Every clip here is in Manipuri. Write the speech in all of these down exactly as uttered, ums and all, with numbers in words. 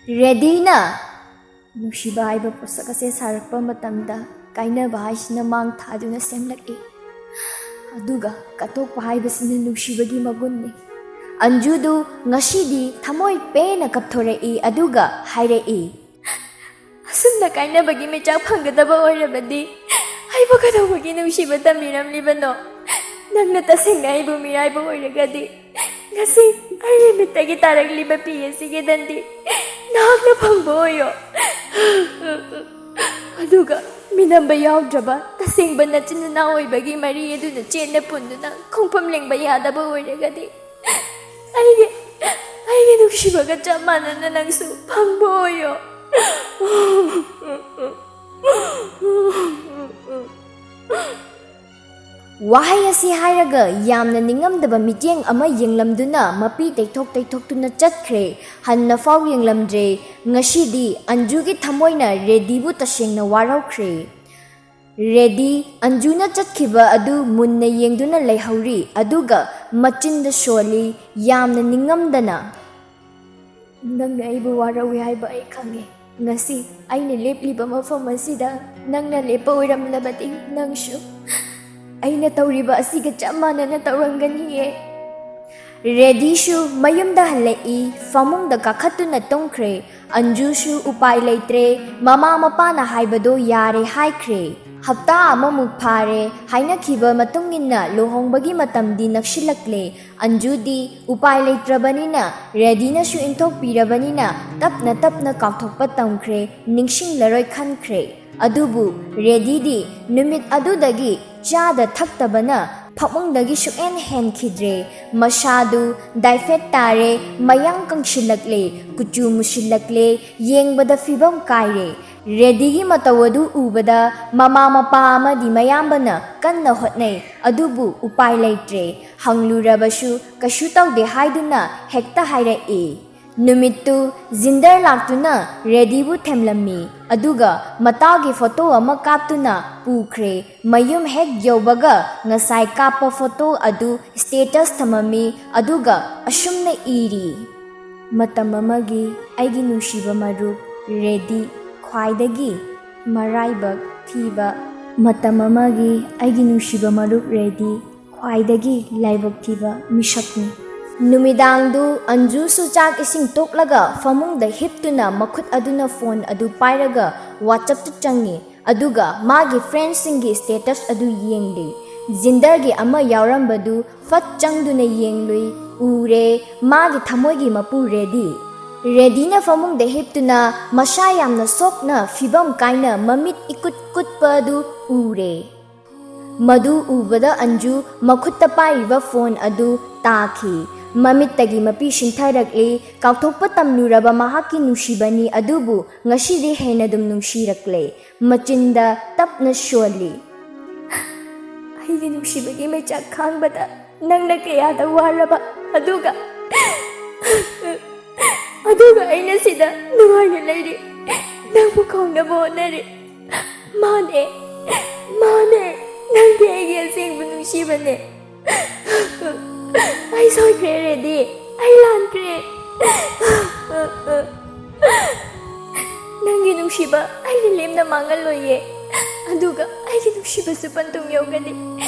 ꯔꯦꯗꯤꯅ ꯅꯨꯡꯁꯤꯕ ꯍꯥꯏꯕ ꯄꯣꯠꯁꯛ ꯑꯁꯦ ꯁꯥꯔꯛꯄ ꯃꯇꯝꯗ ꯀꯥꯏꯅꯕ ꯍꯥꯏꯁꯤꯅ ꯃꯥꯡ ꯊꯥꯗꯨꯅ ꯁꯦꯝꯂꯛꯏ꯫ ꯑꯗꯨꯒ ꯀꯠꯊꯣꯛꯄ ꯍꯥꯏꯕꯁꯤꯅ ꯅꯨꯡꯁꯤꯕꯒꯤ ꯃꯒꯨꯟꯅꯤ꯫ ꯑꯟꯖꯨꯗꯨ ꯉꯁꯤꯗꯤ ꯊꯃꯣꯏ ꯄꯦꯟꯅ ꯀꯞꯊꯣꯔꯛꯏ ꯑꯗꯨꯒ ꯍꯥꯏꯔꯛꯏ, "ꯑꯁꯨꯝꯅ ꯀꯥꯏꯅꯕꯒꯤ ꯃꯩꯆꯥꯛ ꯐꯪꯒꯗꯕ ꯑꯣꯏꯔꯕꯗꯤ ꯑꯩꯕꯨ ꯀꯩꯗꯧꯕꯒꯤ ꯅꯨꯡꯁꯤꯕ ꯇꯝꯕꯤꯔꯝꯂꯤꯕꯅꯣ? ꯅꯪꯅ ꯇꯁꯦꯡꯅ ꯑꯩꯕꯨ ꯃꯤꯔꯥꯏꯕ ꯑꯣꯏꯔꯒꯗꯤ ꯉꯁꯤ ꯑꯩꯒꯤ ꯃꯤꯠꯇꯒꯤ ꯇꯥꯔꯛꯂꯤꯕ ꯄꯤ ꯑꯁꯤꯒꯤ ꯗꯟꯗꯤ ꯅꯍꯥꯛꯅ ꯐꯪꯕ ꯑꯣꯏꯌꯣ꯫ ꯑꯗꯨꯒ ꯃꯤꯅꯝꯕ ꯌꯥꯎꯗ꯭ꯔꯕ ꯇꯁꯦꯡꯕ ꯅꯆꯤꯟ ꯅꯅꯥꯎ ꯑꯣꯏꯕꯒꯤ ꯃꯔꯤ ꯑꯗꯨꯅ ꯆꯦꯠꯅ ꯄꯨꯟꯗꯨꯅ ꯈꯣꯡꯐꯝ ꯂꯦꯡꯕ ꯌꯥꯗꯕ ꯑꯣꯏꯔꯒꯗꯤ ꯑꯩꯒꯤ ꯑꯩꯒꯤ ꯅꯨꯡꯁꯤꯕꯒ ꯆꯞ ꯃꯥꯟꯅꯅ ꯅꯪꯁꯨ ꯐꯪꯕ ꯑꯣꯏꯌꯣ꯫" ꯋꯥꯍꯩ ꯑꯁꯤ ꯍꯥꯏꯔꯒ ꯌꯥꯝꯅ ꯅꯤꯡꯉꯝꯗꯕ ꯃꯤꯠꯌꯦꯡ ꯑꯃ ꯌꯦꯡꯂꯝꯗꯨꯅ ꯃꯄꯤ ꯇꯩꯊꯣꯛ ꯇꯩꯊꯣꯛꯇꯨꯅ ꯆꯠꯈ꯭ꯔꯦ꯫ ꯍꯟꯅ ꯐꯥꯎ ꯌꯦꯡꯂꯝꯗ꯭ꯔꯦ꯫ ꯉꯁꯤꯗꯤ ꯑꯟꯖꯨꯒꯤ ꯊꯃꯣꯏꯅ ꯔꯦꯗꯤꯕꯨ ꯇꯁꯦꯡꯅ ꯋꯥꯔꯧꯈ꯭ꯔꯦ꯫ ꯔꯦꯗꯤ ꯑꯟꯖꯨꯅ ꯆꯠꯈꯤꯕ ꯑꯗꯨ ꯃꯨꯟꯅ ꯌꯦꯡꯗꯨꯅ ꯂꯩꯍꯧꯔꯤ, ꯑꯗꯨꯒ ꯃꯆꯤꯟꯗ ꯁꯣꯜꯂꯤ, ꯌꯥꯝꯅ ꯅꯤꯡꯉꯝꯗꯅ, "ꯅꯪꯅ ꯑꯩꯕꯨ ꯋꯥꯔꯧꯏ ꯍꯥꯏꯕ ꯑꯩ ꯈꯪꯉꯤ꯫ ꯉꯁꯤ ꯑꯩꯅ ꯂꯦꯞꯂꯤꯕ ꯃꯐꯝ ꯑꯁꯤꯗ ꯅꯪꯅ ꯂꯦꯞꯄ ꯑꯣꯏꯔꯝꯂꯕꯗꯤ ꯅꯪꯁꯨ ꯑꯩꯅ ꯇꯧꯔꯤꯕ ꯑꯁꯤꯒ ꯆꯞ ꯃꯥꯟꯅꯅ ꯇꯧꯔꯝꯒꯅꯤꯌꯦ꯫" ꯔꯦꯗꯤꯁꯨ ꯃꯌꯨꯝꯗ ꯍꯜꯂꯛꯏ, ꯐꯃꯨꯡꯗ ꯀꯥꯈꯠꯇꯨꯅ ꯇꯨꯝꯈ꯭ꯔꯦ꯫ ꯑꯟꯖꯨꯁꯨ ꯎꯄꯥꯏ ꯂꯩꯇ꯭ꯔꯦ, ꯃꯃꯥ ꯃꯄꯥꯅ ꯍꯥꯏꯕꯗꯣ ꯌꯥꯔꯦ ꯍꯥꯏꯈ꯭ꯔꯦ꯫ ꯍꯞꯇꯥ ꯑꯃꯃꯨꯛ ꯐꯥꯔꯦ, ꯍꯥꯏꯅꯈꯤꯕ ꯃꯇꯨꯡ ꯏꯟꯅ ꯂꯨꯍꯣꯡꯕꯒꯤ ꯃꯇꯝꯗꯤ ꯅꯛꯁꯤꯜꯂꯛꯂꯦ꯫ ꯑꯟꯖꯨꯗꯤ ꯎꯄꯥꯏ ꯂꯩꯇ꯭ꯔꯕꯅꯤꯅ, ꯔꯦꯗꯤꯅꯁꯨ ꯏꯟꯊꯣꯛꯄꯤꯔꯕꯅꯤꯅ ꯇꯞꯅ ꯇꯞꯅ ꯀꯥꯎꯊꯣꯛꯄ ꯇꯝꯈ꯭ꯔꯦ, ꯅꯤꯡꯁꯤꯡꯂꯔꯣꯏ ꯈꯟꯈ꯭ꯔꯦ꯫ ꯑꯗꯨꯕꯨ ꯔꯦꯗꯤꯗꯤ ꯅꯨꯃꯤꯠ ꯑꯗꯨꯗꯒꯤ ꯆꯥꯗ ꯊꯛꯇꯕꯅ ꯐꯃꯨꯡꯗꯒꯤ ꯁꯨꯛꯍꯦꯟ ꯍꯦꯟꯈꯤꯗ꯭ꯔꯦ꯫ ꯃꯁꯥꯗꯨ ꯗꯥꯏꯐꯦꯠ ꯇꯥꯔꯦ, ꯃꯌꯥꯡ ꯀꯪꯁꯤꯜꯂꯛꯂꯦ, ꯀꯨꯆꯨ ꯃꯨꯁꯤꯜꯂꯛꯂꯦ, ꯌꯦꯡꯕꯗ ꯐꯤꯕꯝ ꯀꯥꯏꯔꯦ꯫ ꯔꯦꯗꯤꯒꯤ ꯃꯇꯧ ꯑꯗꯨ ꯎꯕꯗ ꯃꯃꯥ ꯃꯄꯥ ꯑꯃꯗꯤ ꯃꯌꯥꯝꯕꯅ ꯀꯟꯅ ꯍꯣꯠꯅꯩ, ꯑꯗꯨꯕꯨ ꯎꯄꯥꯏ ꯂꯩꯇ꯭ꯔꯦ꯫ ꯍꯪꯂꯨꯔꯕꯁꯨ ꯀꯩꯁꯨ ꯇꯧꯗꯦ ꯍꯥꯏꯗꯨꯅ ꯍꯦꯛꯇ ꯍꯥꯏꯔꯛꯏ꯫ ꯅꯨꯃꯤꯠꯇꯨ ꯖꯤꯟꯗꯔ ꯂꯥꯛꯇꯨꯅ ꯔꯦꯗꯤꯕꯨ ꯊꯦꯝꯂꯝꯃꯤ, ꯑꯗꯨꯒ ꯃꯇꯥꯒꯤ ꯐꯣꯇꯣ ꯑꯃ ꯀꯥꯞꯇꯨꯅ ꯄꯨꯈ꯭ꯔꯦ꯫ ꯃꯌꯨꯝ ꯍꯦꯛ ꯌꯧꯕꯒ ꯉꯁꯥꯏ ꯀꯥꯞꯄ ꯐꯣꯇꯣ ꯑꯗꯨ ꯁ꯭ꯇꯦꯇꯁ ꯊꯝꯃꯝꯃꯤ, ꯑꯗꯨꯒ ꯑꯁꯨꯝꯅ ꯏꯔꯤ, ꯃꯇꯝ ꯑꯃꯒꯤ ꯑꯩꯒꯤ ꯅꯨꯡꯁꯤꯕ ꯃꯔꯨꯞ ꯔꯦꯗꯤ, ꯈ꯭ꯋꯥꯏꯗꯒꯤ ꯃꯔꯥꯏꯕꯛ ꯊꯤꯕ꯫ ꯃꯇꯝ ꯑꯃꯒꯤ ꯑꯩꯒꯤ ꯅꯨꯡꯁꯤꯕ ꯃꯔꯨꯞ ꯔꯦꯗꯤ, ꯈ꯭ꯋꯥꯏꯗꯒꯤ ꯂꯥꯏꯕꯛ ꯊꯤꯕ ꯃꯤꯁꯛꯅꯤ꯫ ꯅꯨꯃꯤꯗꯥꯡꯗꯨ ꯑꯟꯖꯨꯁꯨ ꯆꯥꯛ ꯏꯁꯤꯡ ꯇꯣꯛꯂꯒ ꯐꯃꯨꯡꯗ ꯍꯤꯞꯇꯨꯅ ꯃꯈꯨꯠ ꯑꯗꯨꯅ ꯐꯣꯟ ꯑꯗꯨ ꯄꯥꯏꯔꯒ WhatsAppꯇ ꯆꯪꯉꯤ꯫ ꯑꯗꯨꯒ ꯃꯥꯒꯤ friendꯁꯤꯡꯒꯤ status ꯑꯗꯨ ꯌꯦꯡꯂꯤ꯫ ꯖꯤꯟꯗꯔꯒꯤ ꯑꯃ ꯌꯥꯎꯔꯝꯕꯗꯨ ꯐꯠ ꯆꯪꯗꯨꯅ ꯌꯦꯡꯂꯨꯏ꯫ ꯎꯔꯦ, ꯃꯥꯒꯤ ꯊꯃꯣꯏꯒꯤ ꯃꯄꯨ ꯔꯦꯗꯤ꯫ ꯔꯦꯗꯤꯅ ꯐꯃꯨꯡꯗ ꯍꯤꯞꯇꯨꯅ ꯃꯁꯥ ꯌꯥꯝꯅ ꯁꯣꯛꯅ ꯐꯤꯕꯝ ꯀꯥꯏꯅ ꯃꯃꯤꯠ ꯏꯀꯨꯠ ꯀꯨꯠꯄ ꯑꯗꯨ ꯎꯔꯦ꯫ ꯃꯗꯨ ꯎꯕꯗ ꯑꯟꯖꯨ ꯃꯈꯨꯠꯇ ꯄꯥꯏꯔꯤꯕ ꯐꯣꯟ ꯑꯗꯨ ꯇꯥꯈꯤ꯫ ꯃꯃꯤꯠꯇꯒꯤ ꯃꯄꯤ ꯁꯤꯟꯊꯔꯛꯂꯤ꯫ ꯀꯥꯎꯊꯣꯛꯄ ꯇꯝꯂꯨꯔꯕ ꯃꯍꯥꯛꯀꯤ ꯅꯨꯡꯁꯤꯕꯅꯤ ꯑꯗꯨꯕꯨ ꯉꯁꯤꯗꯤ ꯍꯦꯟꯅ ꯑꯗꯨꯝ ꯅꯨꯡꯁꯤꯔꯛꯂꯦ꯫ ꯃꯆꯤꯟꯗ ꯇꯞꯅ ꯁꯣꯜꯂꯤ꯫ ꯑꯩꯒꯤ ꯅꯨꯡꯁꯤꯕꯒꯤ ꯃꯩꯆꯥꯛ ꯈꯥꯡꯕꯗ ꯅꯪꯅ ꯀꯌꯥꯗ ꯋꯥꯔꯕ, ꯑꯗꯨꯒ, ꯑꯗꯨꯒ ꯑꯩꯅ ꯁꯤꯗ ꯅꯨꯡꯉꯥꯏꯅ ꯂꯩꯔꯤ, ꯅꯪꯕꯨ ꯀꯥꯎꯅꯕ ꯍꯣꯠꯅꯔꯤ꯫ ꯃꯥꯅꯦ, ꯃꯥꯅꯦ, ꯅꯪꯗꯤ ꯑꯩꯒꯤ ꯑꯁꯦꯡꯕ ꯅꯨꯡꯁꯤꯕꯅꯦ꯫ ꯑꯩ ꯁꯣꯏꯈ꯭ꯔꯦ ꯔꯦꯗꯤ, ꯑꯩ ꯂꯥꯟꯈ꯭ꯔꯦ꯫ ꯅꯪꯒꯤ ꯅꯨꯡꯁꯤꯕ ꯑꯩꯅ ꯂꯦꯝꯅ ꯃꯥꯡꯍꯜꯂꯣꯏꯌꯦ, ꯑꯗꯨꯒ ꯑꯩꯒꯤ ꯅꯨꯡꯁꯤꯕꯁꯨ ꯄꯟꯊꯨꯡ ꯌꯧꯒꯅꯤ,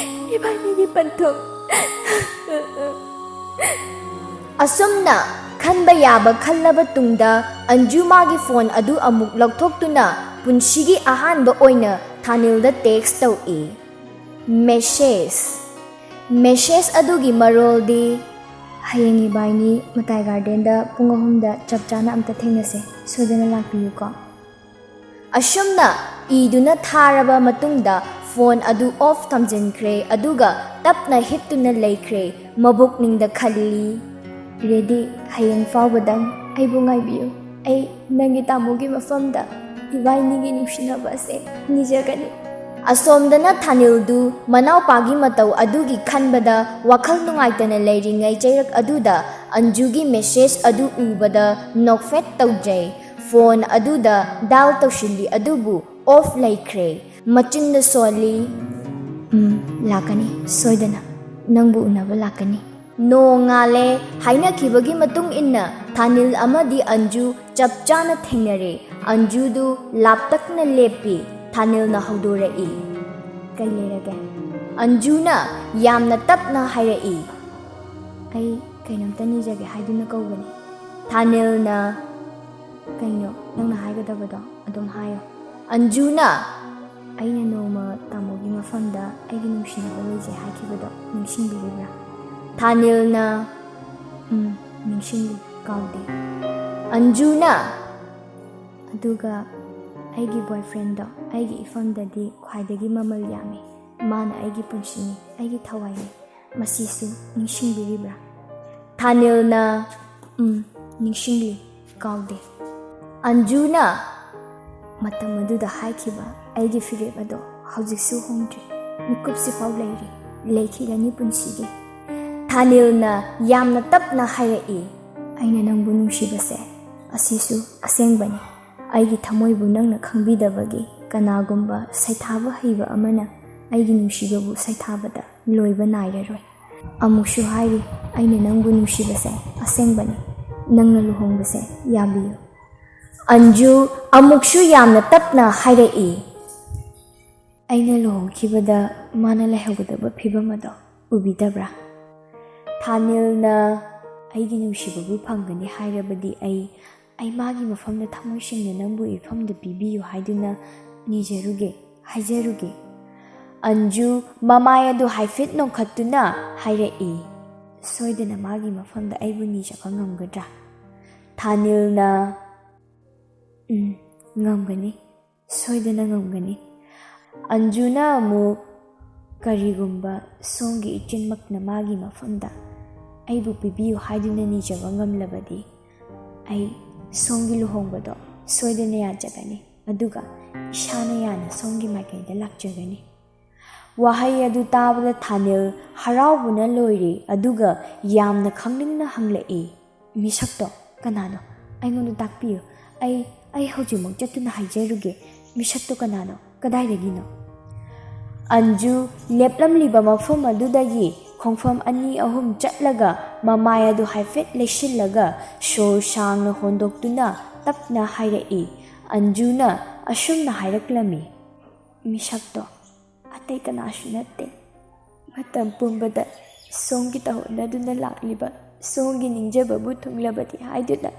ꯏꯕꯥꯅꯤꯒꯤ ꯄꯟꯊꯨꯡ꯫ ꯑꯁꯨꯝꯅ ꯈꯟꯕ ꯌꯥꯕ ꯈꯜꯂꯕ ꯇꯨꯡꯗ ꯑꯟꯖꯨ ꯃꯥꯒꯤ ꯐꯣꯟ ꯑꯗꯨ ꯑꯃꯨꯛ ꯂꯧꯊꯣꯛꯇꯨꯅ ꯄꯨꯟꯁꯤꯒꯤ ꯑꯍꯥꯟꯕ ꯑꯣꯏꯅ ꯊꯥꯅꯤꯜꯗ text ꯇꯧꯏ꯫ Message꯫ Message ꯑꯗꯨꯒꯤ ꯃꯔꯣꯜꯗꯤ, "ꯍꯌꯦꯡ ꯏꯕꯥꯏꯅꯤ ꯃꯇꯥꯏ gardenꯗ ꯄꯨꯡ ꯑꯍꯨꯝꯗ ꯆꯞ ꯆꯥꯅ ꯑꯝꯇ ꯊꯦꯡꯅꯁꯦ, ꯁꯣꯏꯗꯅ ꯂꯥꯛꯄꯤꯌꯨꯀꯣ"꯫ ꯑꯁꯨꯝꯅ ꯏꯗꯨꯅ ꯊꯥꯔꯕ ꯃꯇꯨꯡꯗ ꯐꯣꯟ ꯑꯗꯨ off ꯊꯝꯖꯤꯟꯈ꯭ꯔꯦ, ꯑꯗꯨꯒ ꯇꯞꯅ ꯍꯤꯞꯇꯨꯅ ꯂꯩꯈ꯭ꯔꯦ꯫ ꯃꯕꯨꯛꯅꯤꯡꯗ ꯈꯜꯂꯤ, "ꯔꯦꯗꯤ, ꯍꯌꯦꯡ ꯐꯥꯎꯕꯗꯪ ꯑꯩꯕꯨ ꯉꯥꯏꯕꯤꯌꯨ꯫ ꯑꯩ ꯅꯪꯒꯤ ꯇꯥꯃꯣꯒꯤ ꯃꯐꯝꯗ ꯏꯕꯥꯏꯅꯤꯒꯤ ꯅꯨꯡꯁꯤꯅꯕ ꯑꯁꯦ ꯅꯤꯖꯒꯅꯤ"꯫ ꯑꯁꯣꯝꯗꯅ ꯊꯥꯅꯤꯜꯗꯨ ꯃꯅꯥꯎꯄꯥꯒꯤ ꯃꯇꯧ ꯑꯗꯨꯒꯤ ꯈꯟꯕꯗ ꯋꯥꯈꯜ ꯅꯨꯡꯉꯥꯏꯇꯅ ꯂꯩꯔꯤꯉꯩ ꯆꯩꯔꯛ ꯑꯗꯨꯗ ꯑꯟꯖꯨꯒꯤ message ꯑꯗꯨ ꯎꯕꯗ ꯅꯣꯛꯐꯦꯠ ꯇꯧꯖꯩ꯫ ꯐꯣꯟ ꯑꯗꯨꯗ dial ꯇꯧꯁꯤꯜꯂꯤ, ꯑꯗꯨꯕꯨ off ꯂꯩꯈ꯭ꯔꯦ꯫ ꯃꯆꯤꯟꯗ ꯁꯣꯜꯂꯤ, "ꯎꯝ, ꯂꯥꯛꯀꯅꯤ, ꯁꯣꯏꯗꯅ꯫ ꯅꯪꯕꯨ ꯎꯅꯕ ꯂꯥꯛꯀꯅꯤ"꯫ ꯅꯣꯡꯉꯥꯜꯂꯦ꯫ ꯍꯥꯏꯅꯈꯤꯕꯒꯤ ꯃꯇꯨꯡ ꯏꯟꯅ ꯊꯥꯅꯤꯜ ꯑꯃꯗꯤ ꯑꯟꯖꯨ ꯆꯞ ꯆꯥꯅ ꯊꯦꯡꯅꯔꯦ꯫ ꯑꯟꯖꯨꯗꯨ ꯂꯥꯞꯇꯛꯅ ꯂꯦꯞꯄꯤ꯫ ꯊꯥꯅꯤꯜꯅ ꯍꯧꯗꯣꯔꯛꯏ, "ꯀꯩ ꯂꯩꯔꯒꯦ?" ꯑꯟꯖꯨꯅ ꯌꯥꯝꯅ ꯇꯞꯅ ꯍꯥꯏꯔꯛꯏ, "ꯑꯩ ꯀꯩꯅꯣꯝꯇ ꯅꯤꯖꯒꯦ ꯍꯥꯏꯗꯨꯅ ꯀꯧꯕꯅꯤ꯫" ꯊꯥꯅꯤꯜꯅ, "ꯀꯩꯅꯣ ꯅꯪꯅ ꯍꯥꯏꯒꯗꯕꯗꯣ ꯑꯗꯨꯝ ꯍꯥꯏꯌꯣ꯫" ꯑꯟꯖꯨꯅ, "ꯑꯩꯅ ꯅꯣꯡꯃ ꯇꯥꯃꯣꯒꯤ ꯃꯐꯝꯗ ꯑꯩꯒꯤ ꯅꯨꯡꯁꯤꯅꯕ ꯂꯩꯖꯩ ꯍꯥꯏꯈꯤꯕꯗꯣ ꯅꯤꯡꯁꯤꯡꯕꯤꯔꯤꯕ꯭ꯔꯥ?" ꯊꯥꯅꯤꯜꯅ, "ꯎꯝ, ꯅꯤꯡꯁꯤꯡꯂꯤ, ꯀꯥꯎꯗꯦ꯫" ꯑꯟꯖꯨꯅ, "ꯑꯗꯨꯒ ꯑꯩꯒꯤ ꯕꯣꯏꯐ꯭ꯔꯦꯟꯗꯣ ꯑꯩꯒꯤ ꯏꯐꯝꯗꯗꯤ ꯈ꯭ꯋꯥꯏꯗꯒꯤ ꯃꯃꯜ ꯌꯥꯝꯃꯤ꯫ ꯃꯥꯅ ꯑꯩꯒꯤ ꯄꯨꯟꯁꯤꯅꯤ, ꯑꯩꯒꯤ ꯊꯋꯥꯏꯅꯤ꯫ ꯃꯁꯤꯁꯨ ꯅꯤꯡꯁꯤꯡꯕꯤꯔꯤꯕ꯭ꯔꯥ?" ꯊꯥꯅꯤꯜꯅ, "ꯎꯝ, ꯅꯤꯡꯁꯤꯡꯂꯤ, ꯀꯥꯎꯗꯦ꯫" ꯑꯟꯖꯨꯅ, "ꯃꯇꯝ ꯑꯗꯨꯗ ꯍꯥꯏꯈꯤꯕ ꯑꯩꯒꯤ ꯐꯤꯔꯦꯞ ꯑꯗꯣ ꯍꯧꯖꯤꯛꯁꯨ ꯍꯣꯡꯗ꯭ꯔꯤ꯫ ꯃꯤꯀꯨꯞꯁꯤꯐꯥꯎ ꯂꯩꯔꯤ, ꯂꯩꯈꯤꯒꯅꯤ ꯄꯨꯟꯁꯤꯒꯤ꯫" ꯊꯥꯅꯤꯜꯅ ꯌꯥꯝꯅ ꯇꯞꯅ ꯍꯥꯏꯔꯛꯏ, "ꯑꯩꯅ ꯅꯪꯕꯨ ꯅꯨꯡꯁꯤꯕꯁꯦ ꯑꯁꯤꯁꯨ ꯑꯁꯦꯡꯕꯅꯤ꯫ ꯑꯩꯒꯤ ꯊꯃꯣꯏꯕꯨ ꯅꯪꯅ ꯈꯪꯕꯤꯗꯕꯒꯤ ꯀꯅꯥꯒꯨꯝꯕ ꯁꯩꯊꯥꯕ ꯍꯩꯕ ꯑꯃꯅ ꯑꯩꯒꯤ ꯅꯨꯡꯁꯤꯕꯕꯨ ꯁꯩꯊꯥꯕꯗ ꯂꯣꯏꯕ ꯅꯥꯏꯔꯔꯣꯏ꯫ ꯑꯃꯨꯛꯁꯨ ꯍꯥꯏꯔꯤ, ꯑꯩꯅ ꯅꯪꯕꯨ ꯅꯨꯡꯁꯤꯕꯁꯦ ꯑꯁꯦꯡꯕꯅꯤ꯫ ꯅꯪꯅ ꯂꯨꯍꯣꯡꯕꯁꯦ ꯌꯥꯕꯤꯌꯨ꯫" ꯑꯟꯖꯨ ꯑꯃꯨꯛꯁꯨ ꯌꯥꯝꯅ ꯇꯞꯅ ꯍꯥꯏꯔꯛꯏ, "ꯑꯩꯅ ꯂꯨꯍꯣꯡꯈꯤꯕꯗ ꯃꯥꯅ ꯂꯩꯍꯧꯒꯗꯕ ꯐꯤꯕꯝ ꯑꯗꯣ ꯎꯕꯤꯗꯕ꯭ꯔꯥ?" ꯊꯥꯅꯤꯜꯅ, "ꯑꯩꯒꯤ ꯅꯨꯡꯁꯤꯕꯕꯨ ꯐꯪꯒꯅꯤ ꯍꯥꯏꯔꯕꯗꯤ ꯑꯩ, ꯑꯩ ꯃꯥꯒꯤ ꯃꯐꯝꯗ ꯊꯃꯣꯏ ꯁꯦꯡꯅ ꯅꯪꯕꯨ ꯏꯐꯝꯗ ꯄꯤꯕꯤꯌꯨ ꯍꯥꯏꯗꯨꯅ ꯅꯤꯖꯔꯨꯒꯦ, ꯍꯥꯏꯖꯔꯨꯒꯦ꯫" ꯑꯟꯖꯨ ꯃꯃꯥꯏ ꯑꯗꯨ ꯍꯥꯏꯐꯦꯠ ꯅꯣꯛꯈꯠꯇꯨꯅ ꯍꯥꯏꯔꯛꯏ, "ꯁꯣꯏꯗꯅ ꯃꯥꯒꯤ ꯃꯐꯝꯗ ꯑꯩꯕꯨ ꯅꯤꯖꯕ ꯉꯝꯒꯗ꯭ꯔꯥ?" ꯊꯥꯅꯤꯜꯅ, "ꯎꯝ, ꯉꯝꯒꯅꯤ, ꯁꯣꯏꯗꯅ ꯉꯝꯒꯅꯤ꯫" ꯑꯟꯖꯨꯅ ꯑꯃꯨꯛ, "ꯀꯔꯤꯒꯨꯝꯕ ꯁꯣꯝꯒꯤ ꯏꯆꯤꯟꯃꯛꯅ ꯃꯥꯒꯤ ꯃꯐꯝꯗ ꯑꯩꯕꯨ ꯄꯤꯕꯤꯌꯨ ꯍꯥꯏꯗꯨꯅ ꯅꯤꯖꯕ ꯉꯝꯂꯕꯗꯤ, ꯑꯩ ꯁꯣꯝꯒꯤ ꯂꯨꯍꯣꯡꯕꯗꯣ ꯁꯣꯏꯗꯅ ꯌꯥꯖꯒꯅꯤ, ꯑꯗꯨꯒ ꯏꯁꯥꯅ ꯌꯥꯅ ꯁꯣꯝꯒꯤ ꯃꯥꯏꯀꯩꯗ ꯂꯥꯛꯆꯒꯅꯤ꯫" ꯋꯥꯍꯩ ꯑꯗꯨ ꯇꯥꯕꯗ ꯊꯥꯅꯤꯜ ꯍꯔꯥꯎꯕꯅ ꯂꯣꯏꯔꯦ, ꯑꯗꯨꯒ ꯌꯥꯝꯅ ꯈꯪꯅꯤꯡꯅ ꯍꯪꯂꯛꯏ, "ꯃꯤꯁꯛꯇꯣ ꯀꯅꯥꯅꯣ? ꯑꯩꯉꯣꯟꯗ ꯇꯥꯛꯄꯤꯌꯨ꯫ ꯑꯩ, ꯑꯩ ꯍꯧꯖꯤꯛꯃꯛ ꯆꯠꯇꯨꯅ ꯍꯥꯏꯖꯔꯨꯒꯦ꯫ ꯃꯤꯁꯛꯇꯣ ꯀꯅꯥꯅꯣ? ꯀꯗꯥꯏꯗꯒꯤꯅꯣ?" ꯑꯟꯖꯨ ꯂꯦꯞꯂꯝꯂꯤꯕ ꯃꯐꯝ ꯑꯗꯨꯗꯒꯤ ꯈꯣꯡꯐꯝ ꯑꯅꯤ ꯑꯍꯨꯝ ꯆꯠꯂꯒ ꯃꯃꯥꯏ ꯑꯗꯨ ꯍꯥꯏꯐꯦꯠ ꯂꯩꯁꯤꯜꯂꯒ ꯁꯣꯔ ꯁꯥꯡꯅ ꯍꯣꯟꯗꯣꯛꯇꯨꯅ ꯇꯞꯅ ꯍꯥꯏꯔꯛꯏ꯫ ꯑꯟꯖꯨꯅ ꯑꯁꯨꯝꯅ ꯍꯥꯏꯔꯛꯂꯝꯃꯤ, "ꯃꯤꯁꯛꯇꯣ ꯑꯇꯩ ꯀꯅꯥꯁꯨ ꯅꯠꯇꯦ꯫ ꯃꯇꯝ ꯄꯨꯝꯕꯗ ꯁꯣꯝꯒꯤ ꯇꯧꯍꯣꯠꯅꯗꯨꯅ ꯂꯥꯛꯂꯤꯕ ꯁꯣꯝꯒꯤ ꯅꯤꯡꯖꯕꯕꯨ ꯊꯨꯡꯂꯕꯗꯤ ꯍꯥꯏꯗꯨꯅ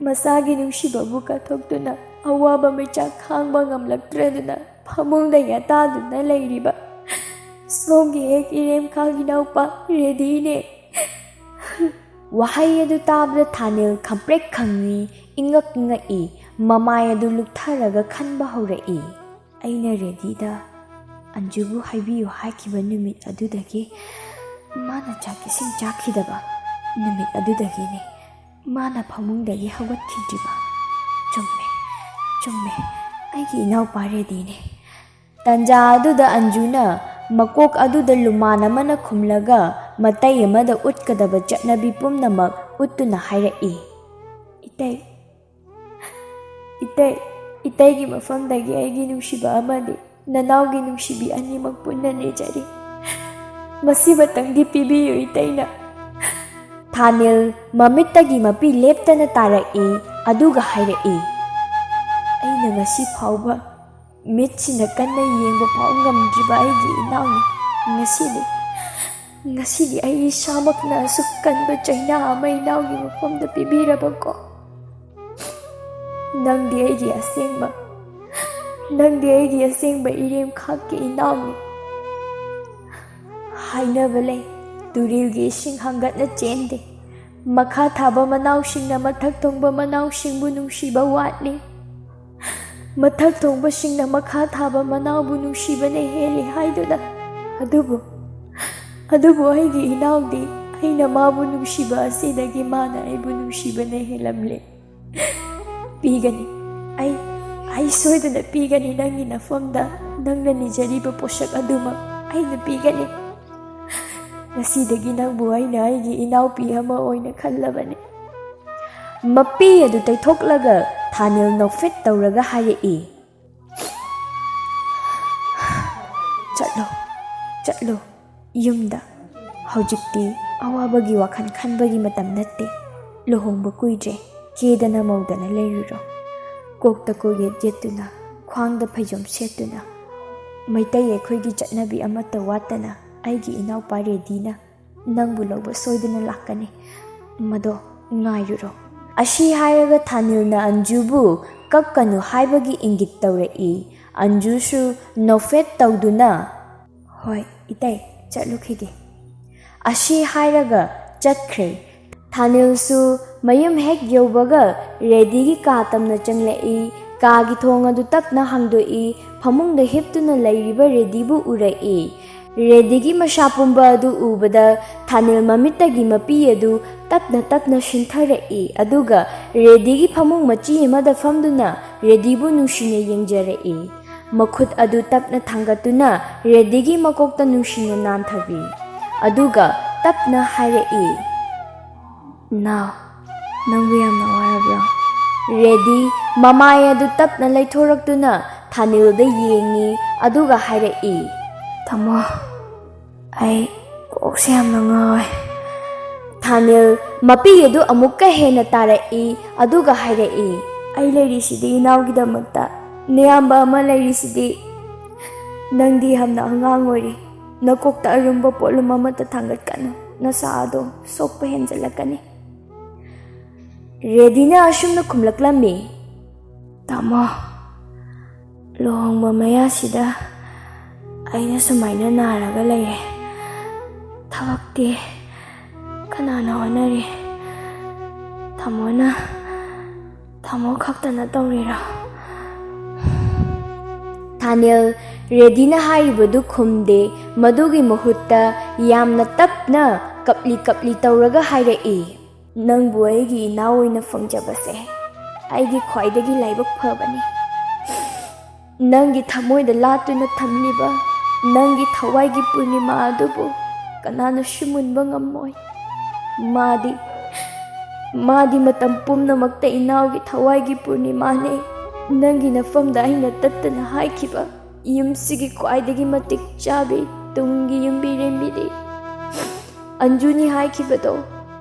ꯃꯁꯥꯒꯤ ꯅꯨꯡꯁꯤꯕꯕꯨ ꯀꯠꯊꯣꯛꯇꯨꯅ ꯑꯋꯥꯕ ꯃꯩꯆꯥꯛ ꯈꯥꯡꯕ ꯉꯝꯂꯛꯇ꯭ꯔꯗꯨꯅ ꯐꯃꯨꯡꯗ ꯌꯥꯇꯥꯗꯨꯅ ꯂꯩꯔꯤꯕ ꯁꯣꯝꯒꯤ ꯍꯦꯛ ꯏꯔꯦꯝꯈꯥꯒꯤ ꯏꯅꯥꯎꯄꯥ ꯔꯦꯗꯤꯅꯦ꯫" ꯋꯥꯍꯩ ꯑꯗꯨ ꯇꯥꯕꯗ ꯊꯥꯅꯤꯜ ꯈꯪꯄ꯭ꯔꯦꯛ ꯈꯪꯉꯤ, ꯏꯉꯛ ꯉꯛꯏ, ꯃꯃꯥꯏ ꯑꯗꯨ ꯂꯨꯛꯊꯔꯒ ꯈꯟꯕ ꯍꯧꯔꯛꯏ꯫ ꯑꯩꯅ ꯔꯦꯗꯤꯗ ꯑꯟꯖꯨꯕꯨ ꯍꯥꯏꯕꯤꯌꯨ ꯍꯥꯏꯈꯤꯕ ꯅꯨꯃꯤꯠ ꯑꯗꯨꯗꯒꯤ ꯃꯥꯅ ꯆꯥꯛ ꯏꯁꯤꯡ ꯆꯥꯈꯤꯗꯕ ꯅꯨꯃꯤꯠ ꯑꯗꯨꯗꯒꯤꯅꯤ ꯃꯥꯅ ꯐꯃꯨꯡꯗꯒꯤ ꯍꯧꯒꯠꯈꯤꯗ꯭ꯔꯤꯕ꯫ ꯆꯨꯝꯃꯦ, ꯆꯨꯝꯃꯦ, ꯑꯩꯒꯤ ꯏꯅꯥꯎꯄꯥ ꯔꯦꯗꯤꯅꯦ꯫ ꯇꯥꯟꯖꯥ ꯑꯗꯨꯗ ꯑꯟꯖꯨꯅ ꯃꯀꯣꯛ ꯑꯗꯨꯗ ꯂꯨꯃꯥꯟ ꯑꯃꯅ ꯈꯨꯝꯂꯒ ꯃꯇꯩ ꯑꯃꯗ ꯎꯠꯀꯗꯕ ꯆꯠꯅꯕꯤ ꯄꯨꯝꯅꯃꯛ ꯎꯠꯇꯨꯅ ꯍꯥꯏꯔꯛꯏ, "ꯏꯇꯩ, ꯏꯇꯩ, ꯏꯇꯩꯒꯤ ꯃꯐꯝꯗꯒꯤ ꯑꯩꯒꯤ ꯅꯨꯡꯁꯤꯕ ꯑꯃꯗꯤ ꯅꯅꯥꯎꯒꯤ ꯅꯨꯡꯁꯤꯕꯤ ꯑꯅꯤꯃꯛ ꯄꯨꯟꯅ ꯅꯤꯖꯔꯤ꯫ ꯃꯁꯤꯃꯇꯪꯗꯤ ꯄꯤꯕꯤꯌꯨ ꯏꯇꯩꯅ꯫" ꯊꯥꯅꯤꯜ ꯃꯃꯤꯠꯇꯒꯤ ꯃꯄꯤ ꯂꯦꯞꯇꯅ ꯇꯥꯔꯛꯏ, ꯑꯗꯨꯒ ꯍꯥꯏꯔꯛꯏ, "ꯑꯩꯅ ꯉꯁꯤ ꯐꯥꯎꯕ ꯃꯤꯠꯁꯤꯅ ꯀꯟꯅ ꯌꯦꯡꯕ ꯐꯥꯎ ꯉꯝꯗ꯭ꯔꯤꯕ ꯑꯩꯒꯤ ꯏꯅꯥꯎꯅꯤ꯫ ꯉꯁꯤꯗꯤ, ꯉꯁꯤꯗꯤ ꯑꯩ ꯏꯁꯥꯃꯛꯅ ꯑꯁꯨꯛ ꯀꯟꯕ ꯆꯩꯅꯥ ꯑꯃ ꯏꯅꯥꯎꯒꯤ ꯃꯐꯝꯗ ꯄꯤꯕꯤꯔꯕꯀꯣ꯫ ꯅꯪꯗꯤ ꯑꯩꯒꯤ ꯑꯁꯦꯡꯕ, ꯅꯪꯗꯤ ꯑꯩꯒꯤ ꯑꯁꯦꯡꯕ ꯏꯔꯦꯝꯈꯥꯛꯀꯤ ꯏꯅꯥꯎꯅꯤ꯫ ꯍꯥꯏꯅꯕ ꯂꯩ, ꯇꯨꯔꯦꯜꯒꯤ ꯏꯁꯤꯡ ꯍꯪꯒꯠꯅ ꯆꯦꯟꯗꯦ꯫ ꯃꯈꯥ ꯊꯥꯕ ꯃꯅꯥꯎꯁꯤꯡꯅ ꯃꯊꯛ ꯊꯣꯡꯕ ꯃꯅꯥꯎꯁꯤꯡꯕꯨ ꯅꯨꯡꯁꯤꯕ ꯋꯥꯠꯂꯤ꯫ ꯃꯊꯛ ꯊꯣꯡꯕꯁꯤꯡꯅ ꯃꯈꯥ ꯊꯥꯕ ꯃꯅꯥꯎꯕꯨ ꯅꯨꯡꯁꯤꯕꯅ ꯍꯦꯜꯂꯤ ꯍꯥꯏꯗꯨꯅ꯫ ꯑꯗꯨꯕꯨ, ꯑꯗꯨꯕꯨ ꯑꯩꯒꯤ ꯏꯅꯥꯎꯗꯤ ꯑꯩꯅ ꯃꯥꯕꯨ ꯅꯨꯡꯁꯤꯕ ꯑꯁꯤꯗꯒꯤ ꯃꯥꯅ ꯑꯩꯕꯨ ꯅꯨꯡꯁꯤꯕꯅ ꯍꯦꯜꯂꯝꯂꯦ꯫ ꯄꯤꯒꯅꯤ꯫ ꯑꯩ, ꯑꯩ ꯁꯣꯏꯗꯅ ꯄꯤꯒꯅꯤ꯫ ꯅꯪꯒꯤ ꯅꯐꯝꯗ ꯅꯪꯅ ꯅꯤꯖꯔꯤꯕ ꯄꯣꯠꯁꯛ ꯑꯗꯨꯃꯛ ꯑꯩꯅ ꯄꯤꯒꯅꯤ꯫ ꯉꯁꯤꯗꯒꯤ ꯅꯪꯕꯨ ꯑꯩꯅ ꯑꯩꯒꯤ ꯏꯅꯥꯎꯄꯤ ꯑꯃ ꯑꯣꯏꯅ ꯈꯜꯂꯕꯅꯤ꯫" ꯃꯄꯤ ꯑꯗꯨ ꯇꯩꯊꯣꯛꯂꯒ ꯊꯥꯅꯤꯜ ꯅꯣꯛꯐꯦꯠ ꯇꯧꯔꯒ ꯍꯥꯏꯔꯛꯏ, "ꯆꯠꯂꯣ, ꯆꯠꯂꯣ, ꯌꯨꯝꯗ, ꯍꯧꯖꯤꯛꯇꯤ ꯑꯋꯥꯕꯒꯤ ꯋꯥꯈꯜ ꯈꯟꯕꯒꯤ ꯃꯇꯝ ꯅꯠꯇꯦ꯫ ꯂꯨꯍꯣꯡꯕ ꯀꯨꯏꯗ꯭ꯔꯦ, ꯀꯦꯗꯅ ꯃꯧꯗꯅ ꯂꯩꯔꯨꯔꯣ꯫ ꯀꯣꯛꯇ ꯀꯣꯛꯌꯦꯠ ꯌꯦꯠꯇꯨꯅ, ꯈ꯭ꯋꯥꯡꯗ ꯐꯩꯖꯣꯝ ꯁꯦꯠꯇꯨꯅ, ꯃꯩꯇꯩ ꯑꯩꯈꯣꯏꯒꯤ ꯆꯠꯅꯕꯤ ꯑꯃꯠꯇ ꯋꯥꯠꯇꯅ ꯑꯩꯒꯤ ꯏꯅꯥꯎꯄꯥ ꯔꯦꯗꯤꯅ ꯅꯪꯕꯨ ꯂꯧꯕ ꯁꯣꯏꯗꯅ ꯂꯥꯛꯀꯅꯤ꯫ ꯃꯗꯣ ꯉꯥꯏꯔꯨꯔꯣ꯫ ꯑꯁꯤ ꯍꯥꯏꯔꯒ ꯊꯥꯅꯤꯜꯅ ꯑꯟꯖꯨꯕꯨ ꯀꯞꯀꯅꯨ ꯍꯥꯏꯕꯒꯤ ꯏꯪꯒꯤꯠ ꯇꯧꯔꯛꯏ꯫ ꯑꯟꯖꯨꯁꯨ ꯅꯣꯐꯦꯠ ꯇꯧꯗꯨꯅ, "ꯍꯣꯏ, ꯏꯇꯩ, ꯆꯠꯂꯨꯈꯤꯒꯦ"꯫ ꯑꯁꯤ ꯍꯥꯏꯔꯒ ꯆꯠꯈ꯭ꯔꯦ꯫ ꯊꯥꯅꯤꯜꯁꯨ ꯃꯌꯨꯝ ꯍꯦꯛ ꯌꯧꯕꯒ ꯔꯦꯗꯤꯒꯤ ꯀꯥ ꯇꯝꯅ ꯆꯪꯂꯛꯏ꯫ ꯀꯥꯒꯤ ꯊꯣꯡ ꯑꯗꯨ ꯇꯞꯅ ꯍꯥꯡꯗꯣꯛꯏ꯫ ꯐꯃꯨꯡꯗ ꯍꯤꯞꯇꯨꯅ ꯂꯩꯔꯤꯕ ꯔꯦꯗꯤꯕꯨ ꯎꯔꯛꯏ꯫ ꯔꯦꯗꯤꯒꯤ ꯃꯁꯥ ꯄꯨꯝꯕ ꯑꯗꯨ ꯎꯕꯗ ꯊꯥꯅꯤꯜ ꯃꯃꯤꯠꯇꯒꯤ ꯃꯄꯤ ꯑꯗꯨ ꯇꯞꯅ ꯇꯞꯅ ꯁꯤꯟꯊꯔꯛꯏ꯫ ꯑꯗꯨꯒ ꯔꯦꯗꯤꯒꯤ ꯐꯃꯨꯡ ꯃꯆꯤ ꯑꯃꯗ ꯐꯝꯗꯨꯅ ꯔꯦꯗꯤꯕꯨ ꯅꯨꯡꯁꯤꯅ ꯌꯦꯡꯖꯔꯛꯏ꯫ ꯃꯈꯨꯠ ꯑꯗꯨ ꯇꯞꯅ ꯊꯥꯡꯒꯠꯇꯨꯅ ꯔꯦꯗꯤꯒꯤ ꯃꯀꯣꯛꯇ ꯅꯨꯡꯁꯤꯅ ꯅꯥꯟꯊꯕꯤ꯫ ꯑꯗꯨꯒ ꯇꯞꯅ ꯍꯥꯏꯔꯛꯏ, "ꯅꯥꯎ, ꯅꯪꯕꯨ ꯌꯥꯝꯅ ꯋꯥꯔꯕ꯭ꯔꯣ?" ꯔꯦꯗꯤ ꯃꯃꯥꯏ ꯑꯗꯨ ꯇꯞꯅ ꯂꯩꯊꯣꯔꯛꯇꯨꯅ ꯊꯥꯅꯤꯜꯗ ꯌꯦꯡꯉꯤ, ꯑꯗꯨꯒ ꯍꯥꯏꯔꯛꯏ, "ꯇꯥꯃꯣ, ꯑꯩ ꯀꯣꯛꯁꯦ ꯌꯥꯝꯅ ꯉꯥꯎꯋꯦ"꯫ ꯊꯥꯅꯤꯜ ꯃꯄꯤ ꯑꯗꯨ ꯑꯃꯨꯛꯀ ꯍꯦꯟꯅ ꯇꯥꯔꯛꯏ, ꯑꯗꯨꯒ ꯍꯥꯏꯔꯛꯏ, "ꯑꯩ ꯂꯩꯔꯤꯁꯤꯗꯤ ꯏꯅꯥꯎꯒꯤꯗꯃꯛꯇ, ꯅꯌꯥꯝꯕ ꯑꯃ ꯂꯩꯔꯤꯁꯤꯗꯤ꯫ ꯅꯪꯗꯤ ꯌꯥꯝꯅ ꯑꯉꯥꯡ ꯑꯣꯏꯔꯤ, ꯅꯀꯣꯛꯇ ꯑꯔꯨꯝꯕ ꯄꯣꯠꯂꯨꯝ ꯑꯃꯠꯇ ꯊꯥꯡꯒꯠꯀꯅꯨ, ꯅꯁꯥ ꯑꯗꯣ ꯁꯣꯛꯄ ꯍꯦꯟꯖꯜꯂꯛꯀꯅꯤ"꯫ ꯔꯦꯗꯤꯅ ꯑꯁꯨꯝꯅ ꯈꯨꯝꯂꯛꯂꯝꯃꯤ, "ꯇꯥꯃꯣ, ꯂꯨꯍꯣꯡꯕ ꯃꯌꯥꯁꯤꯗ ꯑꯩꯅ ꯁꯨꯃꯥꯏꯅ ꯅꯥꯔꯒ ꯂꯩꯔꯦ꯫ ꯊꯕꯛꯇꯤ ꯀꯅꯥꯅ ꯍꯣꯠꯅꯔꯤ? ꯇꯥꯃꯣꯅ, ꯇꯥꯃꯣ ꯈꯛꯇꯅ ꯇꯧꯔꯤꯔꯣ?" ꯊꯥꯅꯤꯜ ꯔꯦꯗꯤꯅ ꯍꯥꯏꯔꯤꯕꯗꯨ ꯈꯨꯝꯗꯦ꯫ ꯃꯗꯨꯒꯤ ꯃꯍꯨꯠꯇ ꯌꯥꯝꯅ ꯇꯞꯅ ꯀꯞꯂꯤ ꯀꯞꯂꯤ ꯇꯧꯔꯒ ꯍꯥꯏꯔꯛꯏ, "ꯅꯪꯕꯨ ꯑꯩꯒꯤ ꯏꯅꯥꯎ ꯑꯣꯏꯅ ꯐꯪꯖꯕꯁꯦ ꯑꯩꯒꯤ ꯈ꯭ꯋꯥꯏꯗꯒꯤ ꯂꯥꯏꯕꯛ ꯐꯕꯅꯤ꯫ ꯅꯪꯒꯤ ꯊꯃꯣꯏꯗ ꯂꯥꯠꯇꯨꯅ ꯊꯝꯂꯤꯕ ꯅꯪꯒꯤ ꯊꯋꯥꯏꯒꯤ ꯄꯨꯔꯅꯤꯃꯥ ꯑꯗꯨꯕꯨ ꯀꯅꯥꯅꯁꯨ ꯃꯨꯟꯕ ꯉꯝꯃꯣꯏ꯫ ꯃꯥꯗꯤ, ꯃꯥꯗꯤ ꯃꯇꯝ ꯄꯨꯝꯅꯃꯛꯇ ꯏꯅꯥꯎꯒꯤ ꯊꯋꯥꯏꯒꯤ ꯄꯨꯔꯅꯤꯃꯥꯅꯤ꯫ ꯅꯪꯒꯤ ꯅꯐꯝꯗ ꯑꯩꯅ ꯇꯠꯇꯅ ꯍꯥꯏꯈꯤꯕ ꯌꯨꯝꯁꯤꯒꯤ ꯈ꯭ꯋꯥꯏꯗꯒꯤ ꯃꯇꯤꯛ ꯆꯥꯕꯤ ꯇꯨꯡꯒꯤ ꯌꯨꯝꯕꯤꯔꯦꯝꯕꯤꯗꯤ ꯑꯟꯖꯨꯅꯤ ꯍꯥꯏꯈꯤꯕꯗꯣ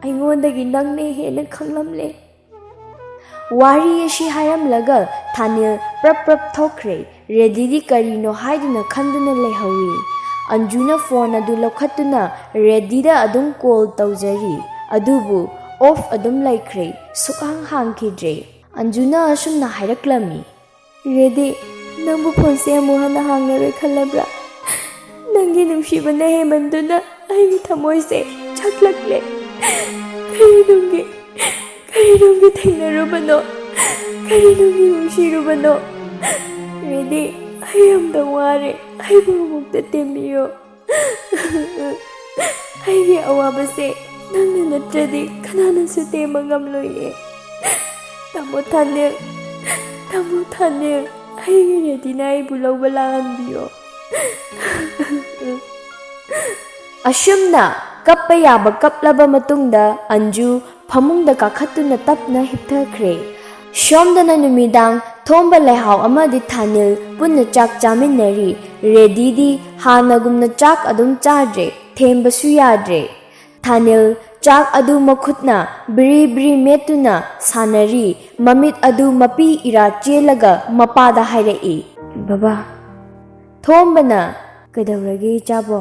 ꯑꯩꯉꯣꯟꯗꯒꯤ ꯅꯪꯅ ꯍꯦꯟꯅ ꯈꯪꯂꯝꯂꯦ꯫ ꯋꯥꯔꯤ ꯑꯁꯤ ꯍꯥꯏꯔꯝꯂꯒ ꯊꯥꯅꯤꯜ ꯄ꯭ꯔꯞ ꯄ꯭ꯔꯞ ꯊꯣꯛꯈ꯭ꯔꯦ꯫ ꯔꯦꯗꯤꯗꯤ ꯀꯔꯤꯅꯣ ꯍꯥꯏꯗꯨꯅ ꯈꯟꯗꯨꯅ ꯂꯩꯍꯧꯏ꯫ ꯑꯟꯖꯨꯅ ꯐꯣꯟ ꯑꯗꯨ ꯂꯧꯈꯠꯇꯨꯅ ꯔꯦꯗꯤꯗ ꯑꯗꯨꯝ ꯀꯣꯜ ꯇꯧꯖꯔꯤ, ꯑꯗꯨꯕꯨ ꯑꯣꯐ ꯑꯗꯨꯝ ꯂꯩꯈ꯭ꯔꯦ, ꯁꯨꯛꯍꯥꯡ ꯍꯥꯡꯈꯤꯗ꯭ꯔꯦ꯫ ꯑꯟꯖꯨꯅ ꯑꯁꯨꯝꯅ ꯍꯥꯏꯔꯛꯂꯝꯃꯤ꯫ ꯔꯦꯗꯤ, ꯅꯪꯕꯨ ꯐꯣꯟꯁꯦ ꯑꯃꯨꯛ ꯍꯟꯅ ꯍꯥꯡꯂꯔꯣꯏ ꯈꯜꯂꯕ꯭ꯔꯥ? ꯅꯪꯒꯤ ꯅꯨꯡꯁꯤꯕꯅ ꯍꯦꯟꯃꯟꯗꯨꯅ ꯑꯩꯒꯤ ꯊꯃꯣꯏꯁꯦ ꯆꯥꯛꯂꯛꯂꯦ꯫ ꯀꯔꯤꯅꯨꯡꯒꯤ, ꯀꯔꯤꯅꯨꯡꯒꯤ ꯊꯦꯡꯅꯔꯨꯕꯅꯣ? ꯀꯔꯤꯅꯨꯡꯒꯤ ꯅꯨꯡꯁꯤꯔꯨꯕꯅꯣ? ꯔꯦꯗꯤ, ꯑꯩ ꯑꯝꯇ ꯋꯥꯔꯦ, ꯑꯩꯕꯨ ꯑꯃꯨꯛꯇ ꯇꯦꯝꯕꯤꯌꯣ꯫ ꯑꯩꯒꯤ ꯑꯋꯥꯕꯁꯦ ꯅꯪꯅ ꯅꯠꯇ꯭ꯔꯗꯤ ꯀꯅꯥꯅꯁꯨ ꯇꯦꯝꯕ ꯉꯝꯂꯣꯏꯌꯦ꯫ ꯇꯥꯃꯣ ꯊꯥꯅꯤꯜ, ꯇꯥꯃꯣ ꯊꯥꯅꯤꯜ, ꯑꯩꯒꯤ ꯔꯦꯗꯤꯅ ꯑꯩꯕꯨ ꯂꯧꯕ ꯂꯥꯛꯍꯟꯕꯤꯌꯣ꯫ ꯑꯁꯨꯝꯅ ꯀꯞꯄ ꯌꯥꯕ ꯀꯞꯂꯕ ꯃꯇꯨꯡꯗ ꯑꯟꯖꯨ ꯐꯃꯨꯡꯗ ꯀꯥꯈꯠꯇꯨꯅ ꯇꯞꯅ ꯍꯤꯞꯊꯈ꯭ꯔꯦ꯫ ꯁꯣꯝꯗꯅ ꯅꯨꯃꯤꯗꯥꯡ ꯊꯣꯝꯕ, ꯂꯩꯍꯥꯎ ꯑꯃꯗꯤ ꯊꯥꯅꯤꯜ ꯄꯨꯟꯅ ꯆꯥꯛ ꯆꯥꯃꯤꯟꯅꯔꯤ꯫ ꯔꯦꯗꯤꯗꯤ ꯍꯥꯟꯅꯒꯨꯝꯅ ꯆꯥꯛ ꯑꯗꯨꯝ ꯆꯥꯗ꯭ꯔꯦ, ꯊꯦꯝꯕꯁꯨ ꯌꯥꯗ꯭ꯔꯦ꯫ ꯊꯥꯅꯤꯜ ꯆꯥꯛ ꯑꯗꯨ ꯃꯈꯨꯠꯅ ꯕ꯭ꯔꯤ ꯕ꯭ꯔꯤ ꯃꯦꯠꯇꯨꯅ ꯁꯥꯟꯅꯔꯤ꯫ ꯃꯃꯤꯠ ꯑꯗꯨ ꯃꯄꯤ ꯏꯔꯥ ꯆꯦꯜꯂꯒ ꯃꯄꯥꯗ ꯍꯥꯏꯔꯛꯏ, "ꯕꯕꯥ!" ꯊꯣꯝꯕꯅ, "ꯀꯩꯗꯧꯔꯒꯦ ꯏꯆꯥꯕꯣ?"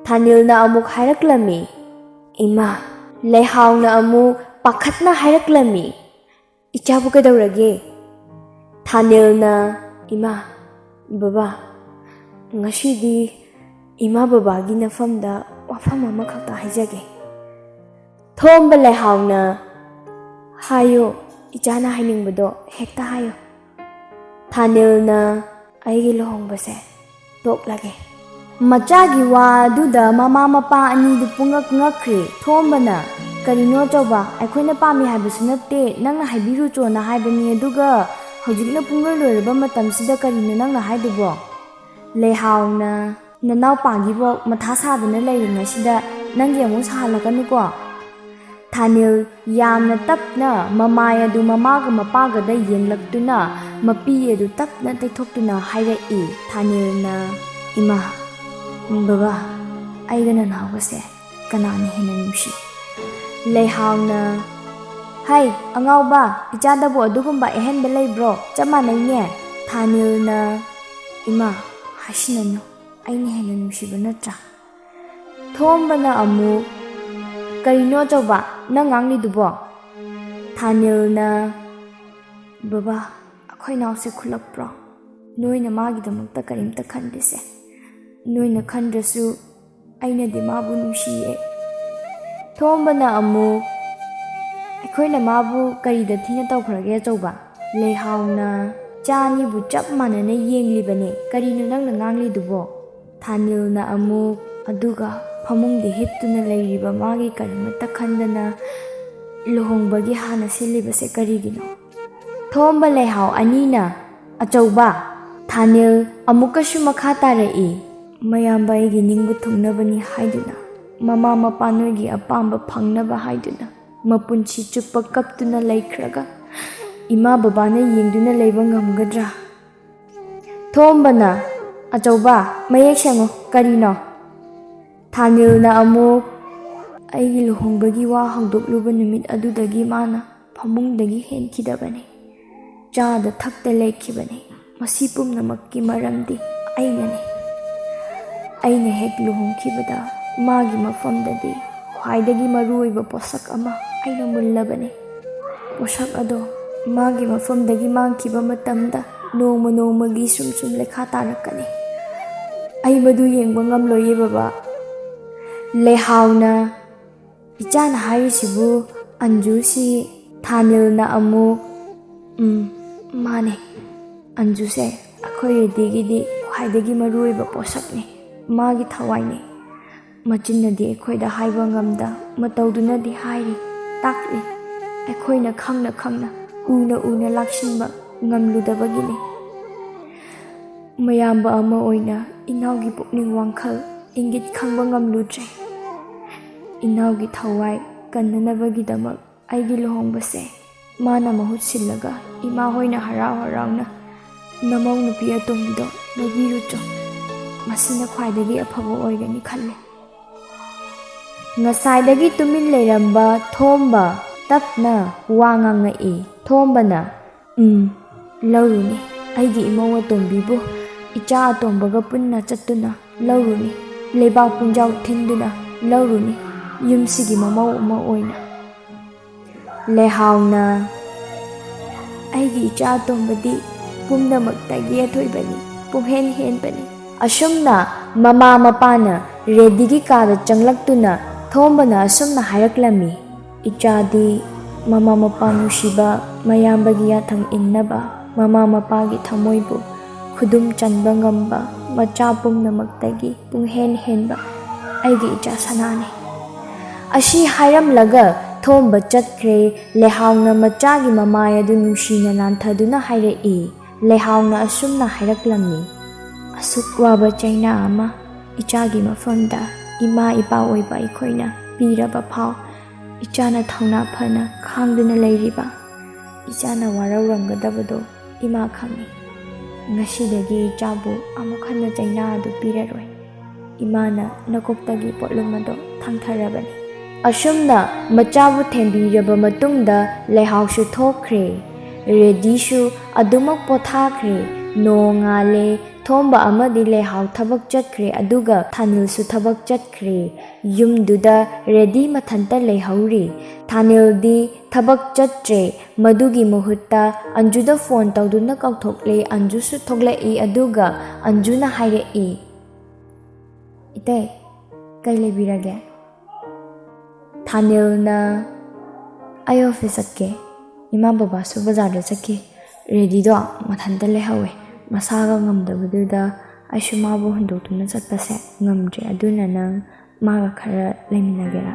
ꯊꯥꯅꯤꯜꯅ ꯑꯃꯨꯛ ꯍꯥꯏꯔꯛꯂꯝꯃꯤ, "ꯏꯃꯥ!" ꯂꯩꯍꯥꯎꯅ ꯑꯃꯨꯛ ꯄꯥꯈꯠꯅ ꯍꯥꯏꯔꯛꯂꯝꯃꯤ, "ꯏꯆꯥꯕꯨ ꯀꯩꯗꯧꯔꯒꯦ?" ꯊꯥꯅꯤꯜꯅ, "ꯏꯃꯥ, ꯕꯕꯥ, ꯉꯁꯤꯗꯤ ꯏꯃꯥ ꯕꯕꯥꯒꯤ ꯅꯐꯝꯗ ꯋꯥꯐꯝ ꯑꯃꯈꯛꯇ ꯍꯥꯏꯖꯒꯦ꯫" ꯊꯣꯝꯕ ꯂꯩꯍꯥꯎꯅ, "ꯍꯥꯏꯌꯣ, ꯏꯆꯥꯅ ꯍꯥꯏꯅꯤꯡꯕꯗꯣ ꯍꯦꯛꯇ ꯍꯥꯏꯌꯣ꯫" ꯊꯥꯅꯤꯜꯅ, "ꯑꯩꯒꯤ ꯂꯨꯍꯣꯡꯕꯁꯦ ꯇꯣꯛꯂꯒꯦ꯫" ꯃꯆꯥꯒꯤ ꯋꯥ ꯑꯗꯨꯗ ꯃꯃꯥ ꯃꯄꯥ ꯑꯅꯤꯗꯨ ꯄꯨꯡꯉꯛ ꯉꯛꯈ꯭ꯔꯦ꯫ ꯊꯣꯝꯕꯅ, "ꯀꯔꯤꯅꯣ ꯑꯆꯧꯕ? ꯑꯩꯈꯣꯏꯅ ꯄꯥꯝꯃꯤ ꯍꯥꯏꯕꯁꯨ ꯅꯠꯇꯦ, ꯅꯪꯅ ꯍꯥꯏꯕꯤꯔꯨꯆꯣꯅ ꯍꯥꯏꯕꯅꯤ, ꯑꯗꯨꯒ ꯍꯧꯖꯤꯛꯅ ꯄꯨꯡꯂꯣꯏ ꯂꯣꯏꯔꯕ ꯃꯇꯝꯁꯤꯗ ꯀꯔꯤꯅꯣ ꯅꯪꯅ ꯍꯥꯏꯗꯨꯕꯣ?" ꯂꯩꯍꯥꯎꯅ, "ꯅꯅꯥꯎꯄꯥꯒꯤꯕꯣ ꯃꯊꯥ ꯁꯥꯗꯅ ꯂꯩꯔꯤꯉꯩꯁꯤꯗ ꯅꯪꯒꯤ ꯑꯃꯨꯛ ꯁꯥꯍꯜꯂꯛꯀꯅꯨꯀꯣ꯫" ꯊꯥꯅꯤꯜ ꯌꯥꯝꯅ ꯇꯞꯅ ꯃꯃꯥꯏ ꯑꯗꯨ ꯃꯃꯥꯒ ꯃꯄꯥꯒꯗ ꯌꯦꯡꯂꯛꯇꯨꯅ ꯃꯄꯤ ꯑꯗꯨ ꯇꯞꯅ ꯇꯩꯊꯣꯛꯇꯨꯅ ꯍꯥꯏꯔꯛꯏ꯫ ꯊꯥꯅꯤꯜꯅ, "ꯏꯃꯥ, ꯕꯕꯥ, ꯑꯩꯒ ꯅꯅꯥꯎꯒꯁꯦ ꯀꯅꯥꯅ ꯍꯦꯟꯅ ꯅꯨꯡꯁꯤ? ꯂꯩꯍꯥꯎꯅ, "ꯍꯩ, ꯑꯉꯥꯎꯕ, ꯏꯆꯥꯗꯕꯨ ꯑꯗꯨꯒꯨꯝꯕ ꯑꯍꯦꯟꯕ ꯂꯩꯕ꯭ꯔꯣ? ꯆꯞ ꯃꯥꯟꯅꯩꯅꯦ꯫" ꯊꯥꯅꯤꯜꯅ, "ꯏꯃꯥ, ꯍꯥꯏꯁꯤꯟꯅꯅꯨ, ꯑꯩꯅ ꯍꯦꯟꯅ ꯅꯨꯡꯁꯤꯕ ꯅꯠꯇ꯭ꯔꯥ?" ꯊꯣꯝꯕꯅ ꯑꯃꯨꯛ, "ꯀꯔꯤꯅꯣ ꯑꯆꯧꯕ, ꯅꯪ ꯉꯥꯡꯂꯤꯗꯨꯕꯣ?" ꯊꯥꯅꯤꯜꯅ, "ꯕꯕꯥ, ꯑꯩꯈꯣꯏ ꯅꯥꯎꯁꯦ ꯈꯨꯜꯂꯛꯄ꯭ꯔꯣ? ꯅꯣꯏꯅ ꯃꯥꯒꯤꯗꯃꯛꯇ ꯀꯔꯤꯝꯇ ꯈꯟꯗꯦꯁꯦ꯫ ꯅꯣꯏꯅ ꯈꯟꯗ꯭ꯔꯁꯨ ꯑꯩꯅꯗꯤ ꯃꯥꯕꯨ ꯅꯨꯡꯁꯤꯌꯦ꯫" ꯊꯣꯝꯕꯅ ꯑꯃꯨꯛ, "ꯑꯩꯈꯣꯏꯅ ꯃꯥꯕꯨ ꯀꯔꯤꯗ ꯊꯤꯅ ꯇꯧꯈ꯭ꯔꯒꯦ ꯑꯆꯧꯕ? ꯂꯩꯍꯥꯎꯅ, ꯆꯥ ꯑꯅꯤꯕꯨ ꯆꯞ ꯃꯥꯟꯅꯅ ꯌꯦꯡꯂꯤꯕꯅꯦ꯫ ꯀꯔꯤꯅꯣ ꯅꯪꯅ ꯉꯥꯡꯂꯤꯗꯨꯕꯣ?" ꯊꯥꯅꯤꯜꯅ ꯑꯃꯨꯛ, "ꯑꯗꯨꯒ ꯐꯃꯨꯡꯗ ꯍꯤꯞꯇꯨꯅ ꯂꯩꯔꯤꯕ ꯃꯥꯒꯤ ꯀꯔꯤꯃꯠꯇ ꯈꯟꯗꯅ ꯂꯨꯍꯣꯡꯕꯒꯤ ꯍꯥꯟꯅ ꯁꯤꯜꯂꯤꯕꯁꯦ ꯀꯔꯤꯒꯤꯅꯣ?" ꯊꯣꯝꯕ ꯂꯩꯍꯥꯎ ꯑꯅꯤꯅ, "ꯑꯆꯧꯕ!" ꯊꯥꯅꯤꯜ ꯑꯃꯨꯛꯀꯁꯨ ꯃꯈꯥ ꯇꯥꯔꯛꯏ, "ꯃꯌꯥꯝꯕ ꯑꯩꯒꯤ ꯅꯤꯡꯕ ꯊꯨꯡꯅꯕꯅꯤ ꯍꯥꯏꯗꯨꯅ, ꯃꯃꯥ ꯃꯄꯥ ꯅꯣꯏꯒꯤ ꯑꯄꯥꯝꯕ ꯐꯪꯅꯕ ꯍꯥꯏꯗꯨꯅ, ꯃꯄꯨꯟꯁꯤ ꯆꯨꯞꯄ ꯀꯞꯇꯨꯅ ꯂꯩꯈ꯭ꯔꯒ, ꯏꯃꯥ ꯕꯕꯥꯅ ꯌꯦꯡꯗꯨꯅ ꯂꯩꯕ ꯉꯝꯒꯗ꯭ꯔꯥ?" ꯊꯣꯝꯕꯅ, "ꯑꯆꯧꯕ, ꯃꯌꯦꯛ ꯁꯦꯡꯉꯨ, ꯀꯔꯤꯅꯣ?" ꯊꯥꯅꯤꯜꯅ ꯑꯃꯨꯛ, "ꯑꯩꯒꯤ ꯂꯨꯍꯣꯡꯕꯒꯤ ꯋꯥ ꯍꯧꯗꯣꯛꯂꯨꯕ ꯅꯨꯃꯤꯠ ꯑꯗꯨꯗꯒꯤ ꯃꯥꯅ ꯐꯃꯨꯡꯗꯒꯤ ꯍꯦꯟꯈꯤꯗꯕꯅꯤ꯫ ꯆꯥꯗ ꯊꯛꯇ ꯂꯩꯈꯤꯕꯅꯤ꯫ ꯃꯁꯤ ꯄꯨꯝꯅꯃꯛꯀꯤ ꯃꯔꯝꯗꯤ ꯑꯩꯅꯅꯤ꯫ ꯑꯩꯅ ꯍꯦꯛ ꯂꯨꯍꯣꯡꯈꯤꯕꯗ ꯃꯥꯒꯤ ꯃꯐꯝꯗꯗꯤ ꯈ꯭ꯋꯥꯏꯗꯒꯤ ꯃꯔꯨꯑꯣꯏꯕ ꯄꯣꯠꯁꯛ ꯑꯃ ꯑꯩꯅ ꯃꯨꯜꯂꯕꯅꯤ꯫ ꯄꯣꯠꯁꯛ ꯑꯗꯣ ꯃꯥꯒꯤ ꯃꯐꯝꯗꯒꯤ ꯃꯥꯡꯈꯤꯕ ꯃꯇꯝꯗ ꯅꯣꯡꯃ ꯅꯣꯡꯃꯒꯤ ꯁꯨꯝ ꯁꯨꯝ ꯂꯩꯈꯥ ꯇꯥꯔꯛꯀꯅꯤ꯫ ꯑꯩ ꯃꯗꯨ ꯌꯦꯡꯕ ꯉꯝꯂꯣꯏꯌꯦ ꯕꯕꯥ꯫" ꯂꯩꯍꯥꯎꯅ, "ꯏꯆꯥꯅ ꯍꯥꯏꯔꯤꯁꯤꯕꯨ ꯑꯟꯖꯨꯁꯤ?" ꯊꯥꯅꯤꯜꯅ ꯑꯃꯨꯛ, "ꯎꯝ, ꯃꯥꯅꯦ꯫ ꯑꯟꯖꯨꯁꯦ ꯑꯩꯈꯣꯏ ꯔꯦꯗꯤꯒꯤꯗꯤ ꯈ꯭ꯋꯥꯏꯗꯒꯤ ꯃꯔꯨꯑꯣꯏꯕ ꯄꯣꯠꯁꯛꯅꯤ꯫ ꯃꯥꯒꯤ ꯊꯋꯥꯏꯅꯤ꯫ ꯃꯆꯤꯟꯅꯗꯤ ꯑꯩꯈꯣꯏꯗ ꯍꯥꯏꯕ ꯉꯝꯗ, ꯃꯇꯧꯗꯨꯅꯗꯤ ꯍꯥꯏꯔꯤ, ꯇꯥꯛꯂꯤ꯫ ꯑꯩꯈꯣꯏꯅ ꯈꯪꯅ ꯈꯪꯅ, ꯎꯅ ꯎꯅ ꯂꯥꯛꯁꯤꯟꯕ ꯉꯝꯂꯨꯗꯕꯒꯤꯅꯤ꯫ ꯃꯌꯥꯝꯕ ꯑꯃ ꯑꯣꯏꯅ ꯏꯅꯥꯎꯒꯤ ꯄꯨꯛꯅꯤꯡ ꯋꯥꯈꯜ ꯏꯪꯒꯤꯠ ꯈꯪꯕ ꯉꯝꯂꯨꯗ꯭ꯔꯦ꯫ ꯏꯅꯥꯎꯒꯤ ꯊꯋꯥꯏ ꯀꯟꯅꯅꯕꯒꯤꯗꯃꯛ ꯑꯩꯒꯤ ꯂꯨꯍꯣꯡꯕꯁꯦ ꯃꯥꯅ ꯃꯍꯨꯠ ꯁꯤꯜꯂꯒ ꯏꯃꯥ ꯍꯣꯏꯅ ꯍꯔꯥꯎ ꯍꯔꯥꯎꯅ ꯅꯃꯧ ꯅꯨꯄꯤ ꯑꯇꯣꯝꯕꯤꯗꯣ ꯂꯧꯕꯤꯔꯨꯆꯣ꯫ ꯃꯁꯤꯅ ꯈ꯭ꯋꯥꯏꯗꯒꯤ ꯑꯐꯕ ꯑꯣꯏꯒꯅꯤ ꯈꯜꯂꯦ꯫" ꯉꯁꯥꯏꯗꯒꯤ ꯇꯨꯃꯤꯟ ꯂꯩꯔꯝꯕ ꯊꯣꯝꯕ ꯇꯞꯅ ꯋꯥ ꯉꯥꯡꯉꯛꯏ꯫ ꯊꯣꯝꯕꯅ, "ꯎꯝ, ꯂꯧꯔꯨꯅꯤ꯫ ꯑꯩꯒꯤ ꯏꯃꯧ ꯑꯇꯣꯝꯕꯤꯕꯨ ꯏꯆꯥ ꯑꯇꯣꯝꯕꯒ ꯄꯨꯟꯅ ꯆꯠꯇꯨꯅ ꯂꯧꯔꯨꯅꯤ꯫ ꯂꯩꯕꯥꯛ ꯄꯨꯟꯖꯥꯎ ꯊꯤꯟꯗꯨꯅ ꯂꯧꯔꯨꯅꯤ꯫ ꯌꯨꯝꯁꯤꯒꯤ ꯃꯃꯧ ꯑꯃ ꯑꯣꯏꯅ꯫" ꯂꯩꯍꯥꯎꯅ, "ꯑꯩꯒꯤ ꯏꯆꯥ ꯑꯇꯣꯝꯕꯗꯤ ꯄꯨꯝꯅꯃꯛꯇꯒꯤ ꯑꯊꯣꯏꯕꯅꯤ, ꯄꯨꯡꯍꯦꯟ ꯍꯦꯟꯕꯅꯤ꯫" ꯑꯁꯨꯝꯅ ꯃꯃꯥ ꯃꯄꯥꯅ ꯔꯦꯗꯤꯒꯤ ꯀꯥꯗ ꯆꯪꯂꯛꯇꯨꯅ ꯊꯣꯝꯕꯅ ꯑꯁꯨꯝꯅ ꯍꯥꯏꯔꯛꯂꯝꯃꯤ꯫ ꯏꯆꯥꯗꯤ ꯃꯃꯥ ꯃꯄꯥ ꯅꯨꯡꯁꯤꯕ, ꯃꯌꯥꯝꯕꯒꯤ ꯌꯥꯊꯪ ꯏꯟꯅꯕ, ꯃꯃꯥ ꯃꯄꯥꯒꯤ ꯊꯃꯣꯏꯕꯨ ꯈꯨꯗꯨꯝ ꯆꯟꯕ ꯉꯝꯕ ꯃꯆꯥ ꯄꯨꯝꯅꯃꯛꯇꯒꯤ ꯄꯨꯡꯍꯦꯟ ꯍꯦꯟꯕ ꯑꯩꯒꯤ ꯏꯆꯥ ꯁꯅꯥꯅꯤ꯫ ꯑꯁꯤ ꯍꯥꯏꯔꯝꯂꯒ ꯊꯣꯝꯕ ꯆꯠꯈ꯭ꯔꯦ꯫ ꯂꯩꯍꯥꯎꯅ ꯃꯆꯥꯒꯤ ꯃꯃꯥꯏ ꯑꯗꯨ ꯅꯨꯡꯁꯤꯅ ꯅꯥꯟꯊꯗꯨꯅ ꯍꯥꯏꯔꯛꯏ꯫ ꯂꯩꯍꯥꯎꯅ ꯑꯁꯨꯝꯅ ꯍꯥꯏꯔꯛꯂꯝꯃꯤ, "ꯑꯁꯨꯛ ꯋꯥꯕ ꯆꯩꯅꯥ ꯑꯃ ꯏꯆꯥꯒꯤ ꯃꯐꯝꯗ ꯏꯃꯥ ꯏꯄꯥ ꯑꯣꯏꯕ ꯑꯩꯈꯣꯏꯅ ꯄꯤꯔꯕ ꯐꯥꯎ, ꯏꯆꯥꯅ ꯊꯧꯅꯥ ꯐꯅ ꯈꯥꯡꯗꯨꯅ ꯂꯩꯔꯤꯕ ꯏꯆꯥꯅ ꯋꯥꯔꯧꯔꯝꯒꯗꯕꯗꯣ ꯏꯃꯥ ꯈꯪꯏ꯫ ꯉꯁꯤꯗꯒꯤ ꯏꯆꯥꯕꯨ ꯑꯃꯨꯛ ꯍꯟꯅ ꯆꯩꯅꯥ ꯑꯗꯨ ꯄꯤꯔꯔꯣꯏ꯫ ꯏꯃꯥꯅ ꯅꯀꯣꯛꯇꯒꯤ ꯄꯣꯠꯂꯨꯝ ꯑꯗꯣ ꯊꯥꯡꯊꯔꯕꯅꯤ꯫" ꯑꯁꯨꯝꯅ ꯃꯆꯥꯕꯨ ꯊꯦꯝꯕꯤꯔꯕ ꯃꯇꯨꯡꯗ ꯂꯩꯍꯥꯎꯁꯨ ꯊꯣꯛꯈ꯭ꯔꯦ꯫ ꯔꯦꯗꯤꯁꯨ ꯑꯗꯨꯃꯛ ꯄꯣꯊꯥꯈ꯭ꯔꯦ꯫ ꯅꯣꯡꯉꯥꯜꯂꯦ꯫ ꯊꯣꯝꯕ ꯑꯃꯗꯤ ꯂꯩꯍꯥꯎ ꯊꯕꯛ ꯆꯠꯈ꯭ꯔꯦ, ꯑꯗꯨꯒ ꯊꯥꯅꯤꯜꯁꯨ ꯊꯕꯛ ꯆꯠꯈ꯭ꯔꯦ꯫ ꯌꯨꯝꯗꯨꯗ ꯔꯦꯗꯤ ꯃꯊꯟꯇ ꯂꯩꯍꯧꯔꯤ꯫ ꯊꯥꯅꯤꯜꯗꯤ ꯊꯕꯛ ꯆꯠꯇ꯭ꯔꯦ꯫ ꯃꯗꯨꯒꯤ ꯃꯍꯨꯠꯇ ꯑꯟꯖꯨꯗ ꯐꯣꯟ ꯇꯧꯗꯨꯅ ꯀꯧꯊꯣꯛꯂꯦ꯫ ꯑꯟꯖꯨꯁꯨ ꯊꯣꯛꯂꯛꯏ, ꯑꯗꯨꯒ ꯑꯟꯖꯨꯅ ꯍꯥꯏꯔꯛꯏ, "ꯏꯇꯩ, ꯀꯩ ꯂꯩꯕꯤꯔꯒꯦ?" ꯊꯥꯅꯤꯜꯅ, "ꯑꯩ ꯑꯣꯐꯤꯁ ꯆꯠꯀꯦ, ꯏꯃꯥ ꯕꯕꯥꯁꯨ ꯕꯖꯥꯔꯗ ꯆꯠꯈꯤ, ꯔꯦꯗꯤꯗꯣ ꯃꯊꯟꯇ ꯂꯩꯍꯧꯋꯦ꯫ ꯃꯁꯥꯒ ꯉꯝꯗꯕꯗꯨꯗ ꯑꯩꯁꯨ ꯃꯥꯕꯨ ꯍꯨꯟꯗꯣꯛꯇꯨꯅ ꯆꯠꯄꯁꯦ ꯉꯝꯗ꯭ꯔꯦ, ꯑꯗꯨꯅ ꯅꯪ ꯃꯥꯒ ꯈꯔ ꯂꯩꯃꯤꯟꯅꯒꯦꯔꯥ?"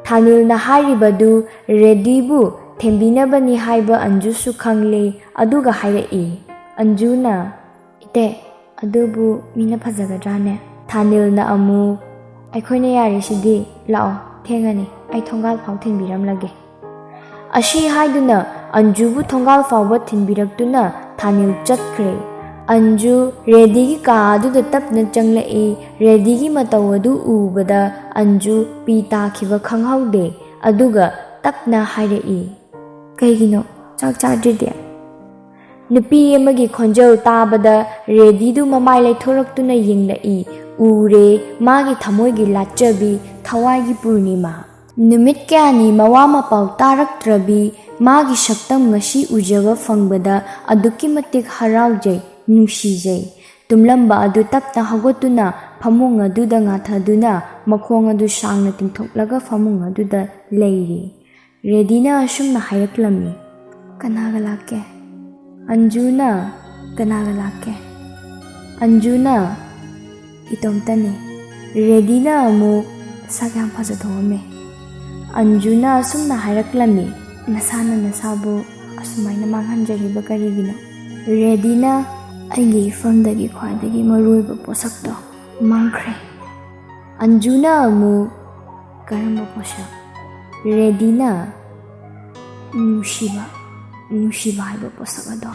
ꯊꯥꯅꯤꯜꯅ ꯍꯥꯏꯔꯤꯕꯗꯨ ꯔꯦꯗꯤꯕꯨ ꯊꯦꯝꯕꯤꯅꯕꯅꯤ ꯍꯥꯏꯕ ꯑꯟꯖꯨꯁꯨ ꯈꯪꯂꯦ, ꯑꯗꯨꯒ ꯍꯥꯏꯔꯛꯏ꯫ ꯑꯟꯖꯨꯅ, "ꯏꯇꯩ, ꯑꯗꯨꯕꯨ ꯃꯤꯅ ꯐꯖꯒꯗ꯭ꯔꯥꯅꯦ?" ꯊꯥꯅꯤꯜꯅ ꯑꯃꯨꯛ, "ꯑꯩꯈꯣꯏꯅ ꯌꯥꯔꯤꯁꯤꯗꯤ, ꯂꯥꯛꯑꯣ, ꯊꯦꯡꯉꯅꯤ, ꯑꯩ ꯊꯣꯡꯒꯥꯜ ꯐꯥꯎ ꯊꯤꯟꯕꯤꯔꯝꯂꯒꯦ꯫" ꯑꯁꯤ ꯍꯥꯏꯗꯨꯅ ꯑꯟꯖꯨꯕꯨ ꯊꯣꯡꯒꯥꯜ ꯐꯥꯎꯕ ꯊꯤꯟꯕꯤꯔꯛꯇꯨꯅ ꯊꯥꯅꯤꯜ ꯆꯠꯈ꯭ꯔꯦ꯫ ꯑꯟꯖꯨ ꯔꯦꯗꯤꯒꯤ ꯀꯥ ꯑꯗꯨꯗ ꯇꯞꯅ ꯆꯪꯂꯛꯏ꯫ ꯔꯦꯗꯤꯒꯤ ꯃꯇꯧ ꯑꯗꯨ ꯎꯕꯗ ꯑꯟꯖꯨ ꯄꯤ ꯇꯥꯈꯤꯕ ꯈꯪꯍꯧꯗꯦ, ꯑꯗꯨꯒ ꯇꯞꯅ ꯍꯥꯏꯔꯛꯏ, "ꯀꯩꯒꯤꯅꯣ ꯆꯥꯛ ꯆꯥꯗ꯭ꯔꯤꯗꯤ?" ꯅꯨꯄꯤ ꯑꯃꯒꯤ ꯈꯣꯟꯖꯦꯜ ꯇꯥꯕꯗ ꯔꯦꯗꯤꯗꯨ ꯃꯃꯥꯏ ꯂꯩꯊꯣꯔꯛꯇꯨꯅ ꯌꯦꯡꯂꯛꯏ꯫ ꯎꯔꯦ, ꯃꯥꯒꯤ ꯊꯃꯣꯏꯒꯤ ꯂꯥꯠꯆꯕꯤ, ꯊꯋꯥꯏꯒꯤ ꯄꯨꯔꯅꯤꯃꯥ꯫ ꯅꯨꯃꯤꯠ ꯀꯌꯥꯅꯤ ꯃꯋꯥ ꯃꯄꯥꯎ ꯇꯥꯔꯛꯇ꯭ꯔꯕꯤ ꯃꯥꯒꯤ ꯁꯛꯇꯝ ꯉꯁꯤ ꯎꯖꯕ ꯐꯪꯕꯗ ꯑꯗꯨꯛꯀꯤ ꯃꯇꯤꯛ ꯍꯔꯥꯎꯖꯩ, ꯅꯨꯡꯁꯤꯖꯩ꯫ ꯇꯨꯝꯂꯝꯕ ꯑꯗꯨ ꯇꯞꯅ ꯍꯧꯒꯠꯇꯨꯅ ꯐꯃꯨꯡ ꯑꯗꯨꯗ ꯉꯥꯊꯗꯨꯅ ꯃꯈꯣꯡ ꯑꯗꯨ ꯁꯥꯡꯅ ꯇꯤꯡꯊꯣꯛꯂꯒ ꯐꯃꯨꯡ ꯑꯗꯨꯗ ꯂꯩꯔꯤ꯫ ꯔꯦꯗꯤꯅ ꯑꯁꯨꯝꯅ ꯍꯥꯏꯔꯛꯂꯝꯃꯤ, "ꯀꯅꯥꯒ ꯂꯥꯛꯀꯦ?" ꯑꯟꯖꯨꯅ, "ꯀꯅꯥꯒ ꯂꯥꯛꯀꯦ?" ꯑꯟꯖꯨꯅ, "ꯏꯇꯣꯝꯇꯅꯤ꯫" ꯔꯦꯗꯤꯅ ꯑꯃꯨꯛ ꯁꯛ ꯌꯥꯝ ꯐꯖꯊꯣꯛꯑꯝꯃꯦ꯫ ꯑꯟꯖꯨꯅ ꯑꯁꯨꯝꯅ ꯍꯥꯏꯔꯛꯂꯝꯃꯤ, "ꯅꯁꯥꯅ ꯅꯁꯥꯕꯨ ꯑꯁꯨꯃꯥꯏꯅ ꯃꯥꯡꯍꯟꯖꯔꯤꯕ ꯀꯔꯤꯒꯤꯅꯣ?" ꯔꯦꯗꯤꯅ, "ꯑꯩꯒꯤ ꯏꯐꯝꯗꯒꯤ ꯈ꯭ꯋꯥꯏꯗꯒꯤ ꯃꯔꯨꯑꯣꯏꯕ ꯄꯣꯠꯁꯛꯇꯣ ꯃꯥꯡꯈ꯭ꯔꯦ꯫" ꯑꯟꯖꯨꯅ ꯑꯃꯨꯛ, "ꯀꯔꯝꯕ ꯄꯣꯠꯁꯛ?" ꯔꯦꯗꯤꯅ, "ꯅꯨꯡꯁꯤꯕ, ꯅꯨꯡꯁꯤꯕ ꯍꯥꯏꯕ ꯄꯣꯠꯁꯛ ꯑꯗꯣ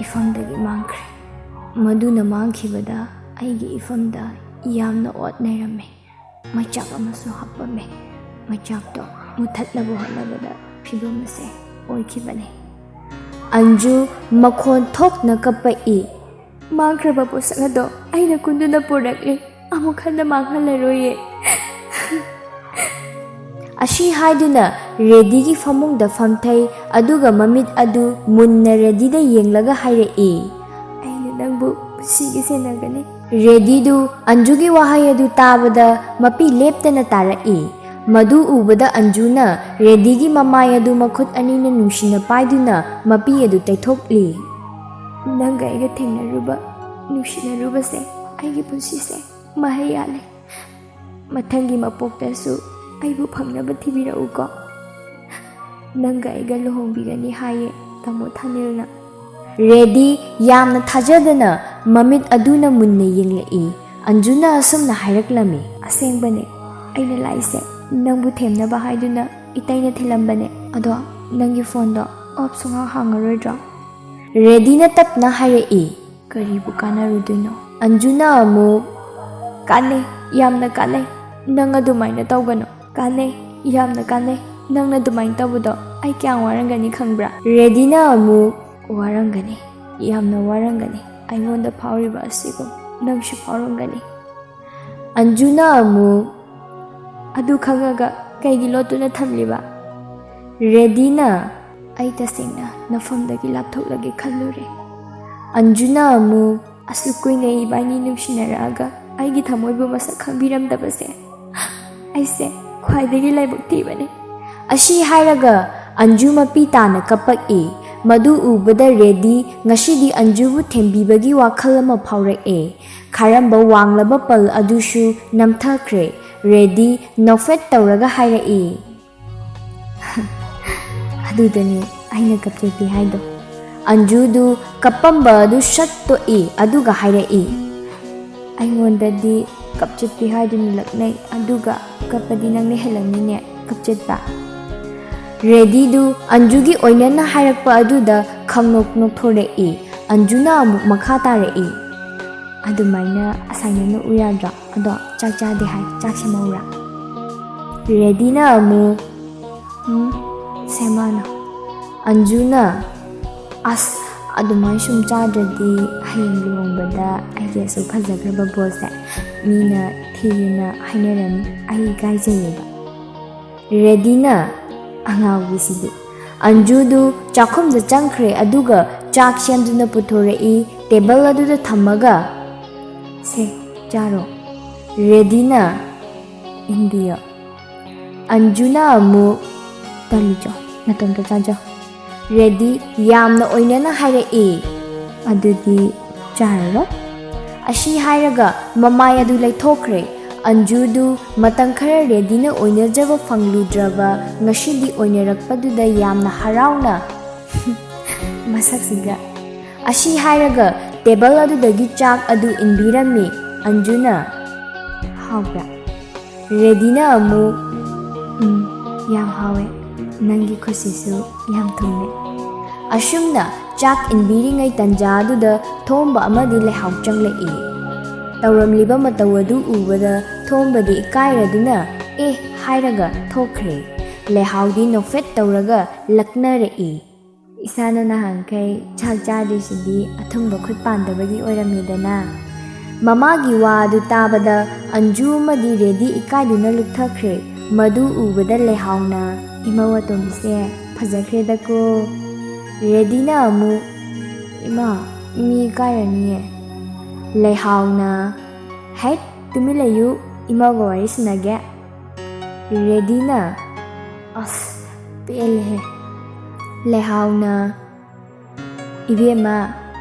ꯏꯐꯝꯗꯒꯤ ꯃꯥꯡꯈ꯭ꯔꯦ꯫ ꯃꯗꯨꯅ ꯃꯥꯡꯈꯤꯕꯗ ꯑꯩꯒꯤ ꯏꯐꯝꯗ ꯌꯥꯝꯅ ꯑꯣꯠ ꯅꯩꯔꯝꯃꯦ꯫ ꯃꯩꯆꯥꯛ ꯑꯃꯁꯨ ꯍꯥꯞꯄꯝꯃꯦ꯫ ꯃꯩꯆꯥꯛꯇꯣ ꯃꯨꯊꯠꯅꯕ ꯍꯣꯠꯅꯕꯗ ꯐꯤꯕꯝ ꯑꯁꯦ ꯑꯣꯏꯈꯤꯕꯅꯦ꯫" ꯑꯟꯖꯨ ꯃꯈꯣꯟ ꯊꯣꯛꯅ ꯀꯞꯄꯛꯏ꯫ "ꯃꯥꯡꯈ꯭ꯔꯕ ꯄꯣꯠꯁꯛ ꯑꯗꯣ ꯑꯩꯅ ꯀꯨꯟꯗꯨꯅ ꯄꯨꯔꯛꯂꯦ꯫ ꯑꯃꯨꯛ ꯍꯟꯅ ꯃꯥꯡꯍꯜꯂꯔꯣꯏꯌꯦ꯫" ꯑꯁꯤ ꯍꯥꯏꯗꯨꯅ ꯔꯦꯗꯤꯒꯤ ꯐꯃꯨꯡꯗ ꯐꯝꯊꯩ, ꯑꯗꯨꯒ ꯃꯃꯤꯠ ꯑꯗꯨ ꯃꯨꯟꯅ ꯔꯦꯗꯤꯗ ꯌꯦꯡꯂꯒ ꯍꯥꯏꯔꯛꯏ, "ꯑꯩꯅ ꯅꯪꯕꯨ ꯄꯨꯟꯁꯤꯒꯤ ꯁꯦꯟꯅꯒꯅꯤ꯫" ꯔꯦꯗꯤꯗꯨ ꯑꯟꯖꯨꯒꯤ ꯋꯥꯍꯩ ꯑꯗꯨ ꯇꯥꯕꯗ ꯃꯄꯤ ꯂꯦꯞꯇꯅ ꯇꯥꯔꯛꯏ꯫ ꯃꯗꯨ ꯎꯕꯗ ꯑꯟꯖꯨꯅ ꯔꯦꯗꯤꯒꯤ ꯃꯃꯥꯏ ꯑꯗꯨ ꯃꯈꯨꯠ ꯑꯅꯤꯅ ꯅꯨꯡꯁꯤꯅ ꯄꯥꯏꯗꯨꯅ ꯃꯄꯤ ꯑꯗꯨ ꯇꯩꯊꯣꯛꯂꯤ꯫ "ꯅꯪꯒ ꯑꯩꯒ ꯊꯦꯡꯅꯔꯨꯕ, ꯅꯨꯡꯁꯤꯅꯔꯨꯕꯁꯦ ꯑꯩꯒꯤ ꯄꯨꯟꯁꯤꯁꯦ ꯃꯍꯩ ꯌꯥꯜꯂꯦ꯫ ꯃꯊꯪꯒꯤ ꯃꯄꯣꯛꯇꯁꯨ ꯑꯩꯕꯨ ꯐꯪꯅꯕ ꯊꯤꯕꯤꯔꯛꯎꯀꯣ꯫ ꯅꯪꯒ ꯑꯩꯒ ꯂꯨꯍꯣꯡꯕꯤꯔꯅꯤ ꯍꯥꯏꯌꯦ ꯇꯥꯃꯣ ꯊꯥꯅꯤꯜꯅ꯫" ꯔꯦꯗꯤ ꯌꯥꯝꯅ ꯊꯥꯖꯗꯅ ꯃꯃꯤꯠ ꯑꯗꯨꯅ ꯃꯨꯟꯅ ꯌꯦꯡꯂꯛꯏ꯫ ꯑꯟꯖꯨꯅ ꯑꯁꯨꯝꯅ ꯍꯥꯏꯔꯛꯂꯝꯃꯤ, "ꯑꯁꯦꯡꯕꯅꯦ, ꯑꯩꯅ ꯂꯥꯛꯏꯁꯦ ꯅꯪꯕꯨ ꯊꯦꯝꯅꯕ ꯍꯥꯏꯗꯨꯅ ꯏꯇꯩꯅ ꯊꯤꯜꯂꯝꯕꯅꯦ꯫ ꯑꯗꯣ ꯅꯪꯒꯤ ꯐꯣꯟꯗꯣ ꯑꯣꯐ ꯁꯨꯡꯍꯥꯡ ꯍꯥꯡꯉꯔꯣꯏꯗ꯭ꯔꯣ?" ꯔꯦꯗꯤꯅ ꯇꯞꯅ ꯍꯥꯏꯔꯛꯏ, ꯀꯔꯤꯕꯨ ꯀꯥꯟꯅꯔꯨꯗꯣꯏꯅꯣ? ꯑꯟꯖꯨꯅ ꯑꯃꯨꯛ, "ꯀꯥꯟꯅꯩ, ꯌꯥꯝꯅ ꯀꯥꯟꯅꯩ꯫ ꯅꯪ ꯑꯗꯨꯃꯥꯏꯅ ꯇꯧꯒꯅꯨ꯫ ꯀꯥꯟꯅꯩ, ꯌꯥꯝꯅ ꯀꯥꯟꯅꯩ꯫ ꯅꯪꯅ ꯑꯗꯨꯃꯥꯏꯅ ꯇꯧꯕꯗꯣ ꯑꯩ ꯀꯌꯥꯝ ꯋꯥꯔꯝꯒꯅꯤ ꯈꯪꯕ꯭ꯔꯥ?" ꯔꯦꯗꯤꯅ ꯑꯃꯨꯛ, "ꯋꯥꯔꯝꯒꯅꯤ, ꯌꯥꯝꯅ ꯋꯥꯔꯝꯒꯅꯤ꯫ ꯑꯩꯉꯣꯟꯗ ꯐꯥꯎꯔꯤꯕ ꯑꯁꯤꯒꯨꯝ ꯅꯪꯁꯨ ꯐꯥꯎꯔꯝꯒꯅꯤ꯫" ꯑꯟꯖꯨꯅ ꯑꯃꯨꯛ, "ꯑꯗꯨ ꯈꯪꯉꯒ ꯀꯩꯒꯤ ꯂꯣꯠꯇꯨꯅ ꯊꯝꯂꯤꯕ?" ꯔꯦꯗꯤꯅ, "ꯑꯩ ꯇꯁꯦꯡꯅ ꯅꯐꯝꯗꯒꯤ ꯂꯥꯞꯊꯣꯛꯂꯒꯦ ꯈꯜꯂꯨꯔꯦ꯫" ꯑꯟꯖꯨꯅ ꯑꯃꯨꯛ, "ꯑꯁꯨꯛ ꯀꯨꯏꯅ ꯏꯕꯥꯅꯤ ꯅꯨꯡꯁꯤꯅꯔꯛꯑꯒ ꯑꯩꯒꯤ ꯊꯃꯣꯏꯕꯨ ꯃꯁꯛ ꯈꯪꯕꯤꯔꯝꯗꯕꯁꯦ ꯑꯩꯁꯦ ꯈ꯭ꯋꯥꯏꯗꯒꯤ ꯂꯥꯏꯕꯛ ꯊꯤꯕꯅꯦ꯫" ꯑꯁꯤ ꯍꯥꯏꯔꯒ ꯑꯟꯖꯨ ꯃꯄꯤ ꯇꯥꯅ ꯀꯞꯄꯛꯏ꯫ ꯃꯗꯨ ꯎꯕꯗ ꯔꯦꯗꯤ ꯉꯁꯤꯗꯤ ꯑꯟꯖꯨꯕꯨ ꯊꯦꯝꯕꯤꯕꯒꯤ ꯋꯥꯈꯜ ꯑꯃ ꯐꯥꯎꯔꯛꯑꯦ꯫ ꯈꯥꯔꯝꯕ ꯋꯥꯡꯂꯕ ꯄꯜ ꯑꯗꯨꯁꯨ ꯅꯝꯊꯈ꯭ꯔꯦ꯫ ꯔꯦꯗꯤ ꯅꯣꯛꯐꯦꯠ ꯇꯧꯔꯒ ꯍꯥꯏꯔꯛꯏ, "ꯑꯗꯨꯗꯅꯤ ꯑꯩꯅ ꯀꯞꯆꯦꯠꯄꯤ ꯍꯥꯏꯗꯣ꯫" ꯑꯟꯖꯨꯗꯨ ꯀꯞꯄꯝꯕ ꯑꯗꯨ ꯁꯠ ꯇꯣꯛꯏ, ꯑꯗꯨꯒ ꯍꯥꯏꯔꯛꯏ, "ꯑꯩꯉꯣꯟꯗꯗꯤ ꯀꯞꯆꯦꯠꯄꯤ ꯍꯥꯏꯗꯨꯅ ꯂꯛꯅꯩ, ꯑꯗꯨꯒ ꯀꯞꯄꯗꯤ ꯅꯪꯅ ꯍꯦꯜꯂꯝꯃꯤꯅꯦ ꯀꯞꯆꯦꯠꯄ꯫" ꯔꯦꯗꯤꯗꯨ ꯑꯟꯖꯨꯒꯤ ꯑꯣꯏꯅꯅ ꯍꯥꯏꯔꯛꯄ ꯑꯗꯨꯗ ꯈꯪꯅꯣꯛ ꯅꯣꯛꯊꯣꯔꯛꯏ꯫ ꯑꯟꯖꯨꯅ ꯑꯃꯨꯛ ꯃꯈꯥ ꯇꯥꯔꯛꯏ, "ꯑꯗꯨꯃꯥꯏꯅ ꯑꯁꯥꯏꯅ ꯅꯣꯛꯎ ꯌꯥꯗ꯭ꯔꯣ? ꯑꯗꯣ ꯆꯥꯛ ꯆꯥꯗꯦ ꯍꯥꯏ, ꯆꯥꯛ ꯁꯦꯝꯍꯧꯔꯥ?" ꯔꯦꯗꯤꯅ ꯑꯃꯨꯛ, "ꯎꯝ, ꯁꯦꯝꯃꯛꯑꯅꯨ꯫" ꯑꯟꯖꯨꯅ, "ꯑꯁ, ꯑꯗꯨꯃꯥꯏꯅ ꯁꯨꯝ ꯆꯥꯗ꯭ꯔꯗꯤ ꯍꯌꯦꯡ ꯂꯨꯍꯣꯡꯕꯗ ꯑꯩꯒꯤ ꯑꯁꯨꯛ ꯐꯖꯈ꯭ꯔꯕ ꯕꯣꯁꯁꯦ ꯃꯤꯅ ꯊꯤꯌꯦꯅ ꯍꯥꯏꯅꯔꯅꯤ, ꯑꯩ ꯏꯀꯥꯏꯖꯩꯌꯦꯕ꯫" ꯔꯦꯗꯤꯅ, "ꯑꯉꯥꯎꯕꯤꯁꯤꯗꯤ꯫" ꯑꯟꯖꯨꯗꯨ ꯆꯥꯛꯈꯨꯝꯗ ꯆꯪꯈ꯭ꯔꯦ, ꯑꯗꯨꯒ ꯆꯥꯛ ꯁꯦꯝꯗꯨꯅ ꯄꯨꯊꯣꯔꯛꯏ, ꯇꯦꯕꯜ ꯑꯗꯨꯗ ꯊꯝꯃꯒ, "ꯁꯦ, ꯆꯥꯔꯣ꯫" ꯔꯦꯗꯤꯅ, "ꯏꯟꯕꯤꯌꯣ꯫" ꯑꯟꯖꯨꯅ ꯑꯃꯨꯛ, "ꯇꯜꯂꯤꯆꯣ, ꯅꯇꯣꯝꯇ ꯆꯥꯖꯧ꯫" ꯔꯦꯗꯤ ꯌꯥꯝꯅ ꯑꯣꯏꯅꯅ ꯍꯥꯏꯔꯛꯏ, "ꯑꯗꯨꯗꯤ ꯆꯥꯔꯔꯣꯏ꯫" ꯑꯁꯤ ꯍꯥꯏꯔꯒ ꯃꯃꯥꯏ ꯑꯗꯨ ꯂꯩꯊꯣꯛꯈ꯭ꯔꯦ꯫ ꯑꯟꯖꯨꯗꯨ ꯃꯇꯝ ꯈꯔ ꯔꯦꯗꯤꯅ ꯑꯣꯏꯅꯖꯕ ꯐꯪꯂꯨꯗ꯭ꯔꯕ ꯉꯁꯤꯗꯤ ꯑꯣꯏꯅꯔꯛꯄꯗꯨꯗ ꯌꯥꯝꯅ ꯍꯔꯥꯎꯅ, ꯃꯁꯛꯁꯤꯒ꯫ ꯑꯁꯤ ꯍꯥꯏꯔꯒ ꯇꯦꯕꯜ ꯑꯗꯨꯗꯒꯤ ꯆꯥꯛ ꯑꯗꯨ ꯏꯟꯕꯤꯔꯝꯃꯤ꯫ ꯑꯟꯖꯨꯅ, "ꯍꯥꯎꯕ꯭ꯔꯥ?" ꯔꯦꯗꯤꯅ ꯑꯃꯨꯛ, "ꯎꯝ, ꯌꯥꯝ ꯍꯥꯎꯋꯦ꯫ ꯅꯪꯒꯤ ꯈꯨꯠꯁꯤꯁꯨ ꯌꯥꯝ ꯊꯨꯝꯃꯦ꯫" ꯑꯁꯨꯝꯅ ꯆꯥꯛ ꯏꯟꯕꯤꯔꯤꯉꯩ ꯇꯟꯖꯥꯗꯨꯗ ꯊꯣꯝꯕ ꯑꯃꯗꯤ ꯂꯩꯍꯥꯎ ꯆꯪꯂꯛꯏ꯫ ꯇꯧꯔꯝꯂꯤꯕ ꯃꯇꯧ ꯑꯗꯨ ꯎꯕꯗ ꯊꯣꯝꯕꯗꯤ ꯏꯀꯥꯏꯔꯗꯨꯅ "ꯑꯦ" ꯍꯥꯏꯔꯒ ꯊꯣꯛꯈ꯭ꯔꯦ꯫ ꯂꯩꯍꯥꯎꯗꯤ ꯅꯣꯛꯐꯦꯠ ꯇꯧꯔꯒ ꯂꯛꯅꯔꯛꯏ꯫ "ꯏꯁꯥꯅ ꯅꯍꯥꯟꯈꯩ ꯆꯥꯛ ꯆꯥꯗ꯭ꯔꯤꯁꯤꯗꯤ ꯑꯊꯨꯝꯕ ꯈꯨꯠ ꯄꯥꯟꯗꯕꯒꯤ ꯑꯣꯏꯔꯝꯃꯦꯗꯅ꯫" ꯃꯃꯥꯒꯤ ꯋꯥ ꯑꯗꯨ ꯇꯥꯕꯗ ꯑꯟꯖꯨ ꯑꯃꯗꯤ ꯔꯦꯗꯤ ꯏꯀꯥꯏꯗꯨꯅ ꯂꯨꯞꯊꯈ꯭ꯔꯦ꯫ ꯃꯗꯨ ꯎꯕꯗ ꯂꯩꯍꯥꯎꯅ, "ꯏꯃꯧ ꯑꯇꯣꯝꯕꯤꯁꯦ ꯐꯖꯈ꯭ꯔꯦꯗꯀꯣ꯫" ꯔꯦꯗꯤꯅ ꯑꯃꯨꯛ, "ꯏꯃꯥ, ꯃꯤ ꯏꯀꯥꯏꯔꯅꯤꯌꯦ꯫" ꯂꯩꯍꯥꯎꯅ, "ꯍꯩꯠ, ꯇꯨꯃꯤꯟ ꯂꯩꯌꯨ, ꯏꯃꯧꯒ ꯋꯥꯔꯤ ꯁꯥꯟꯅꯒꯦ꯫" ꯔꯦꯗꯤꯅ, "ꯑꯁ, ꯄꯦꯜꯂꯦꯍꯦ꯫" ꯂꯩꯍꯥꯎꯅ, "ꯏꯕꯦꯝꯃ,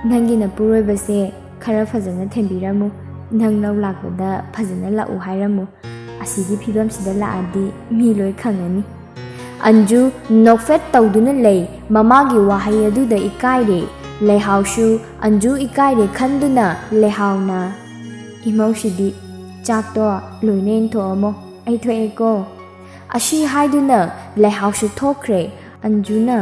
ꯅꯪꯒꯤ ꯅꯄꯨꯔꯣꯏꯕꯁꯦ ꯈꯔ ꯐꯖꯅ ꯊꯦꯝꯕꯤꯔꯝꯃꯨ꯫ ꯅꯪ ꯂꯧ ꯂꯥꯛꯄꯗ ꯐꯖꯅ ꯂꯥꯛꯎ ꯍꯥꯏꯔꯝꯃꯨ꯫ ꯑꯁꯤꯒꯤ ꯐꯤꯕꯝꯁꯤꯗ ꯂꯥꯛꯑꯗꯤ ꯃꯤ ꯂꯣꯏ ꯈꯪꯉꯅꯤ꯫" ꯑꯟꯖꯨ ꯅꯣꯛꯐꯦꯠ ꯇꯧꯗꯨꯅ ꯂꯩ꯫ ꯃꯃꯥꯒꯤ ꯋꯥꯍꯩ ꯑꯗꯨꯗ ꯏꯀꯥꯏꯔꯦ꯫ ꯂꯩꯍꯥꯎꯁꯨ ꯑꯟꯖꯨ ꯏꯀꯥꯏꯔꯦ ꯈꯟꯗꯨꯅ ꯂꯩꯍꯥꯎꯅ, "ꯏꯃꯧꯁꯤꯗꯤ ꯆꯥꯛꯇꯣ ꯂꯣꯏꯅ ꯏꯟꯊꯣꯛꯑꯝꯃꯣ, ꯑꯩ ꯊꯣꯛꯑꯦꯀꯣ꯫" ꯑꯁꯤ ꯍꯥꯏꯗꯨꯅ ꯂꯩꯍꯥꯎꯁꯨ ꯊꯣꯛꯈ꯭ꯔꯦ꯫ ꯑꯟꯖꯨꯅ,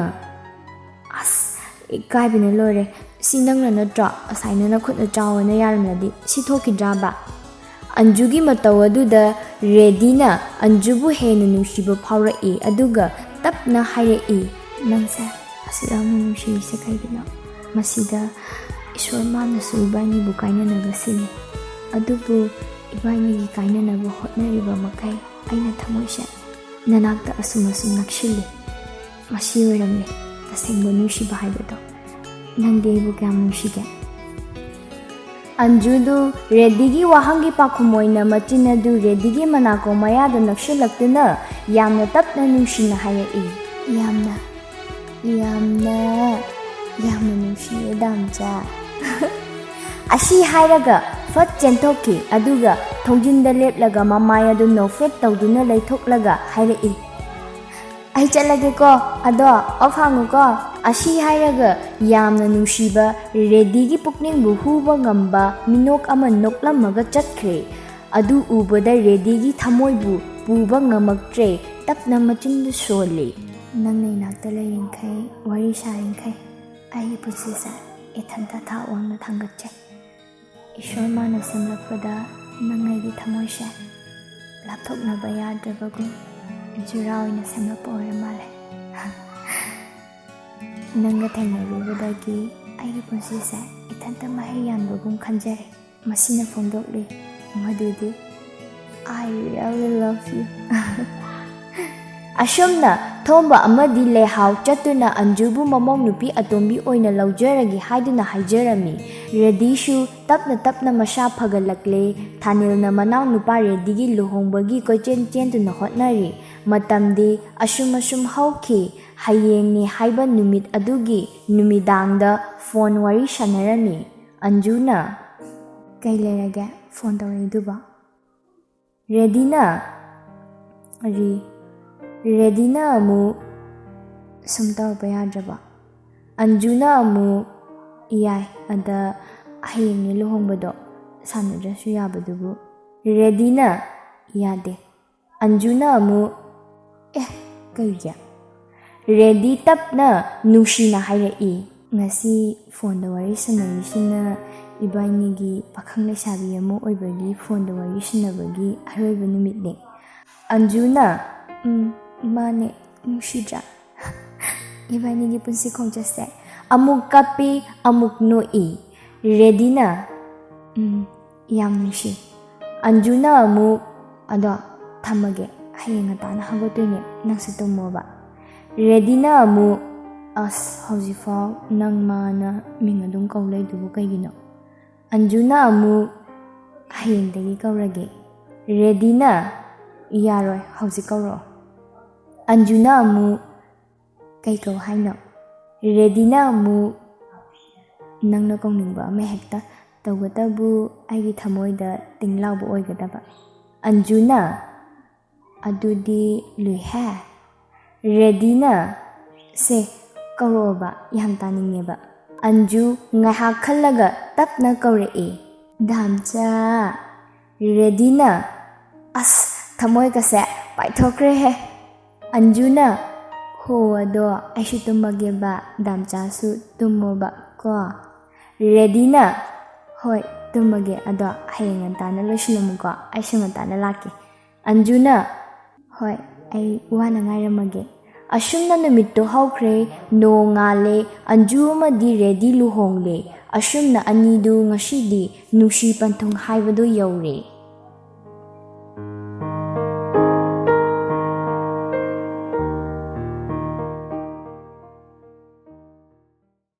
"ꯑꯁ, ꯏꯀꯥꯏꯕꯅ ꯂꯣꯏꯔꯦ꯫ ꯁꯤ ꯅꯪꯅ ꯅꯠꯇ꯭ꯔꯣ ꯉꯁꯥꯏꯅ ꯅꯈꯨꯠꯅ ꯆꯥꯎꯑꯣꯅ ꯌꯥꯔꯝꯂꯗꯤ ꯁꯤ ꯊꯣꯛꯈꯤꯗ꯭ꯔꯥꯕ?" ꯑꯟꯖꯨꯒꯤ ꯃꯇꯧ ꯑꯗꯨꯗ ꯔꯦꯗꯤꯅ ꯑꯟꯖꯨꯕꯨ ꯍꯦꯟꯅ ꯅꯨꯡꯁꯤꯕ ꯐꯥꯎꯔꯛꯏ, ꯑꯗꯨꯒ ꯇꯞꯅ ꯍꯥꯏꯔꯛꯏ, "ꯅꯪꯁꯦ ꯑꯁꯨꯛ ꯌꯥꯝꯅ ꯅꯨꯡꯁꯤꯔꯤꯁꯦ ꯀꯩꯒꯤꯅꯣ? ꯃꯁꯤꯗ ꯏꯁꯣꯔ ꯃꯥꯅꯁꯨ ꯏꯕꯥꯅꯤꯕꯨ ꯀꯥꯏꯅꯅꯕ ꯁꯤꯜꯂꯤ꯫ ꯑꯗꯨꯕꯨ ꯏꯕꯥꯅꯤꯒꯤ ꯀꯥꯏꯅꯅꯕ ꯍꯣꯠꯅꯔꯤꯕ ꯃꯈꯩ ꯑꯩꯅ ꯊꯃꯣꯏꯁꯦ ꯅꯅꯥꯛꯇ ꯑꯁꯨꯝ ꯑꯁꯨꯝ ꯅꯛꯁꯤꯜꯂꯤ꯫ ꯃꯁꯤ ꯑꯣꯏꯔꯝꯂꯦ ꯇꯁꯦꯡꯕ ꯅꯨꯡꯁꯤꯕ ꯍꯥꯏꯕꯗꯣ꯫ ꯅꯪꯗꯤ ꯑꯩꯕꯨ ꯀꯌꯥꯝ ꯅꯨꯡꯁꯤꯒꯦ?" ꯑꯟꯖꯨꯗꯨ ꯔꯦꯗꯤꯒꯤ ꯋꯥꯍꯪꯒꯤ ꯄꯥꯎꯈꯨꯝ ꯑꯣꯏꯅ ꯃꯆꯤꯟ ꯑꯗꯨ ꯔꯦꯗꯤꯒꯤ ꯃꯅꯥꯀꯣꯡ ꯃꯌꯥꯗ ꯅꯛꯁꯤꯜꯂꯛꯇꯨꯅ ꯌꯥꯝꯅ ꯇꯞꯅ ꯅꯨꯡꯁꯤꯅ ꯍꯥꯏꯔꯛꯏ, "ꯌꯥꯝꯅ, ꯌꯥꯝꯅ, ꯌꯥꯝꯅ ꯅꯨꯡꯁꯤꯌꯦ ꯗꯥꯝꯆꯥ꯫" ꯑꯁꯤ ꯍꯥꯏꯔꯒ ꯐꯠ ꯆꯦꯟꯊꯣꯛꯈꯤ, ꯑꯗꯨꯒ ꯊꯣꯡꯖꯤꯟꯗ ꯂꯦꯞꯂꯒ ꯃꯃꯥꯏ ꯑꯗꯨ ꯅꯣꯛꯐꯦꯠ ꯇꯧꯗꯨꯅ ꯂꯩꯊꯣꯛꯂꯒ ꯍꯥꯏꯔꯛꯏ, "ꯑꯩ ꯆꯠꯂꯒꯦꯀꯣ, ꯑꯗꯣ ꯑꯣꯐ ꯍꯥꯡꯉꯨꯀꯣ꯫" ꯑꯁꯤ ꯍꯥꯏꯔꯒ ꯌꯥꯝꯅ ꯅꯨꯡꯁꯤꯕ ꯔꯦꯗꯤꯒꯤ ꯄꯨꯛꯅꯤꯡꯕꯨ ꯍꯨꯕ ꯉꯝꯕ ꯃꯤꯅꯣꯛ ꯑꯃ ꯅꯣꯛꯂꯝꯃꯒ ꯆꯠꯈ꯭ꯔꯦ꯫ ꯑꯗꯨ ꯎꯕꯗ ꯔꯦꯗꯤꯒꯤ ꯊꯃꯣꯏꯕꯨ ꯄꯨꯕ ꯉꯝꯃꯛꯇ꯭ꯔꯦ, ꯇꯞꯅ ꯃꯆꯤꯟꯗꯨ ꯁꯣꯜꯂꯤ, "ꯅꯪꯅ ꯏꯅꯥꯛꯇ ꯂꯩꯔꯤꯡꯈꯩ, ꯋꯥꯔꯤ ꯁꯥꯔꯤꯡꯈꯩ, ꯑꯩꯒꯤ ꯄꯨꯟꯁꯤꯁꯦ ꯏꯊꯟꯇ ꯊꯥꯛ ꯋꯥꯡꯅ ꯊꯥꯡꯒꯠꯆꯩ꯫ ꯏꯁꯣꯔ ꯃꯥꯅ ꯁꯦꯝꯂꯛꯄꯗ ꯅꯪ ꯑꯩꯒꯤ ꯊꯃꯣꯏꯁꯦ ꯂꯥꯞꯊꯣꯛꯅꯕ ꯌꯥꯗ꯭ꯔꯕꯒꯨꯝ ꯖꯨꯔꯥ ꯑꯣꯏꯅ ꯁꯦꯝꯂꯛꯄ ꯑꯣꯏꯔ ꯃꯥꯜꯂꯦ꯫ ꯅꯪꯒ ꯊꯦꯡꯅꯔꯨꯕꯗꯒꯤ ꯑꯩꯒꯤ ꯄꯨꯟꯁꯤꯁꯦ ꯏꯊꯟꯇ ꯃꯍꯩ ꯌꯥꯟꯕꯒꯨꯝ ꯈꯟꯖꯔꯦ꯫ ꯃꯁꯤꯅ ꯐꯣꯡꯗꯣꯛꯂꯤ ꯃꯗꯨꯗꯤ I really love you꯫ ꯑꯁꯨꯝꯅ ꯊꯣꯝꯕ ꯑꯃꯗꯤ ꯂꯩꯍꯥꯎ ꯆꯠꯇꯨꯅ ꯑꯟꯖꯨꯕꯨ ꯃꯃꯧ ꯅꯨꯄꯤ ꯑꯇꯣꯝꯕꯤ ꯑꯣꯏꯅ ꯂꯧꯖꯔꯒꯦ ꯍꯥꯏꯗꯨꯅ ꯍꯥꯏꯖꯔꯝꯃꯤ꯫ ꯔꯦꯗꯤꯁꯨ ꯇꯞꯅ ꯇꯞꯅ ꯃꯁꯥ ꯐꯒꯠꯂꯛꯂꯦ꯫ ꯊꯥꯅꯤꯜꯅ ꯃꯅꯥꯎ ꯅꯨꯄꯥ ꯔꯦꯗꯤꯒꯤ ꯂꯨꯍꯣꯡꯕꯒꯤ ꯀꯣꯏꯆꯦꯟ ꯆꯦꯟꯗꯨꯅ ꯍꯣꯠꯅꯔꯤ꯫ ꯃꯇꯝꯗꯤ ꯑꯁꯨꯝ ꯑꯁꯨꯝ ꯍꯧꯈꯤ꯫ ꯍꯌꯦꯡꯅꯤ ꯍꯥꯏꯕ ꯅꯨꯃꯤꯠ ꯑꯗꯨꯒꯤ ꯅꯨꯃꯤꯗꯥꯡꯗ ꯐꯣꯟ ꯋꯥꯔꯤ ꯁꯥꯟꯅꯔꯝꯃꯤ꯫ ꯑꯟꯖꯨꯅ, "ꯀꯩ ꯂꯩꯔꯒꯦ ꯐꯣꯟ ꯇꯧꯔꯛꯏꯗꯨꯕꯣ?" ꯔꯦꯗꯤꯅ, ꯔꯤ-, ꯔꯦꯗꯤꯅ ꯑꯃꯨꯛ ꯁꯨꯝ ꯇꯧꯔꯛꯄ ꯌꯥꯗ꯭ꯔꯕ? ꯑꯟꯖꯨꯅ ꯑꯃꯨꯛ, "ꯌꯥꯏ, ꯑꯗ ꯍꯌꯦꯡꯅꯦ ꯂꯨꯍꯣꯡꯕꯗꯣ, ꯁꯥꯟꯅꯗ꯭ꯔꯁꯨ ꯌꯥꯕꯗꯨꯕꯨ?" ꯔꯦꯗꯤꯅ, "ꯌꯥꯗꯦ꯫" ꯑꯟꯖꯨꯅ ꯑꯃꯨꯛ, "ꯑꯦ, ꯀꯩꯒꯤ?" ꯔꯦꯗꯤ ꯇꯞꯅ ꯅꯨꯡꯁꯤꯅ ꯍꯥꯏꯔꯛꯏ, "ꯉꯁꯤ ꯐꯣꯟꯗ ꯋꯥꯔꯤ ꯁꯥꯟꯅꯔꯤꯁꯤꯅ ꯏꯕꯥꯅꯤꯒꯤ ꯄꯥꯈꯪ ꯂꯩꯁꯥꯕꯤ ꯑꯃ ꯑꯣꯏꯕꯒꯤ ꯐꯣꯟꯗ ꯋꯥꯔꯤ ꯁꯥꯟꯅꯕꯒꯤ ꯑꯔꯣꯏꯕ ꯅꯨꯃꯤꯠꯅꯦ꯫" ꯑꯟꯖꯨꯅ, "ꯎꯝ, ꯃꯥꯅꯦ, ꯅꯨꯡꯁꯤꯗ꯭ꯔꯥ ꯏꯕꯥꯅꯤꯒꯤ ꯄꯨꯟꯁꯤ ꯈꯣꯡꯆꯠꯁꯦ?" ꯑꯃꯨꯛ ꯀꯞꯄꯤ, ꯑꯃꯨꯛ ꯅꯣꯛꯏ꯫ ꯔꯦꯗꯤꯅ, "ꯎꯝ, ꯌꯥꯝ ꯅꯨꯡꯁꯤ꯫" ꯑꯟꯖꯨꯅ ꯑꯃꯨꯛ, "ꯑꯗꯣ ꯊꯝꯃꯒꯦ, ꯍꯌꯦꯡ ꯉꯟꯇꯥꯅ ꯍꯧꯒꯠꯇꯣꯏꯅꯦ, ꯅꯪꯁꯨ ꯇꯨꯝꯃꯣꯕ꯫" ꯔꯦꯗꯤꯅ ꯑꯃꯨꯛ, "ꯑꯁ, ꯍꯧꯖꯤꯛꯐꯥꯎ ꯅꯪ ꯃꯥꯅ ꯃꯤꯡ ꯑꯗꯨꯝ ꯀꯧ ꯂꯩꯗꯨꯕꯨ ꯀꯩꯒꯤꯅꯣ?" ꯑꯟꯖꯨꯅ ꯑꯃꯨꯛ, "ꯍꯌꯦꯡꯗꯒꯤ ꯀꯧꯔꯒꯦ꯫" ꯔꯦꯗꯤꯅ, "ꯌꯥꯔꯣꯏ, ꯍꯧꯖꯤꯛ ꯀꯧꯔꯛꯑꯣ꯫" ꯑꯟꯖꯨꯅ ꯑꯃꯨꯛ, "ꯀꯩ ꯀꯧ ꯍꯥꯏꯅꯣ?" ꯔꯦꯗꯤꯅ ꯑꯃꯨꯛ, "ꯅꯪꯅ ꯀꯧꯅꯤꯡꯕ ꯑꯃ ꯍꯦꯛꯇ, ꯇꯧꯕꯇꯕꯨ ꯑꯩꯒꯤ ꯊꯃꯣꯏꯗ ꯇꯤꯡ ꯂꯥꯎꯕ ꯑꯣꯏꯒꯗꯕ꯫" ꯑꯟꯖꯨꯅ, "ꯑꯗꯨꯗꯤ ꯂꯨꯏꯍꯦ꯫" ꯔꯦꯗꯤꯅ, "ꯁꯦ, ꯀꯧꯔꯛꯑꯣꯕ, ꯌꯥꯝ ꯇꯥꯅꯤꯡꯉꯦꯕ꯫" ꯑꯟꯖꯨ ꯉꯥꯏꯍꯥꯛ ꯈꯜꯂꯒ ꯇꯞꯅ ꯀꯧꯔꯛꯏ, "ꯗꯥꯝꯆꯥ꯫" ꯔꯦꯗꯤꯅ, "ꯑꯁ, ꯊꯃꯣꯏꯒꯁꯦ ꯄꯥꯏꯊꯣꯛꯈ꯭ꯔꯦꯍꯦ꯫" ꯑꯟꯖꯨꯅ, ꯍꯣ, ꯑꯗꯣ ꯑꯩꯁꯨ ꯇꯨꯝꯃꯒꯦꯕ, ꯗꯥꯝꯆꯥꯁꯨ ꯇꯨꯝꯃꯣꯕ ꯀꯣ꯫ ꯔꯦꯗꯤꯅ? ꯍꯣꯏ, ꯇꯨꯝꯃꯒꯦ꯫ ꯑꯗꯣ ꯍꯌꯦꯡ ꯉꯟꯇꯥꯅ ꯂꯣꯏꯁꯤꯜꯂꯝꯃꯨꯀꯣ, ꯑꯩꯁꯨ ꯉꯟꯇꯥꯅ ꯂꯥꯛꯀꯦ꯫ ꯑꯟꯖꯨꯅ? ꯍꯣꯏ, ꯑꯩ ꯋꯥꯅ ꯉꯥꯏꯔꯝꯃꯒꯦ꯫ ꯑꯁꯨꯝꯅ ꯅꯨꯃꯤꯠꯇꯣ ꯍꯧꯈ꯭ꯔꯦ꯫ ꯅꯣꯡꯉꯥꯜꯂꯦ꯫ ꯑꯟꯖꯨ ꯑꯃꯗꯤ ꯔꯦꯗꯤ ꯂꯨꯍꯣꯡꯂꯦ꯫ ꯑꯁꯨꯝꯅ ꯑꯅꯤꯗꯨ ꯉꯁꯤꯗꯤ ꯅꯨꯡꯁꯤ ꯄꯟꯊꯨꯡ ꯍꯥꯏꯕꯗꯨ ꯌꯧꯔꯦ꯫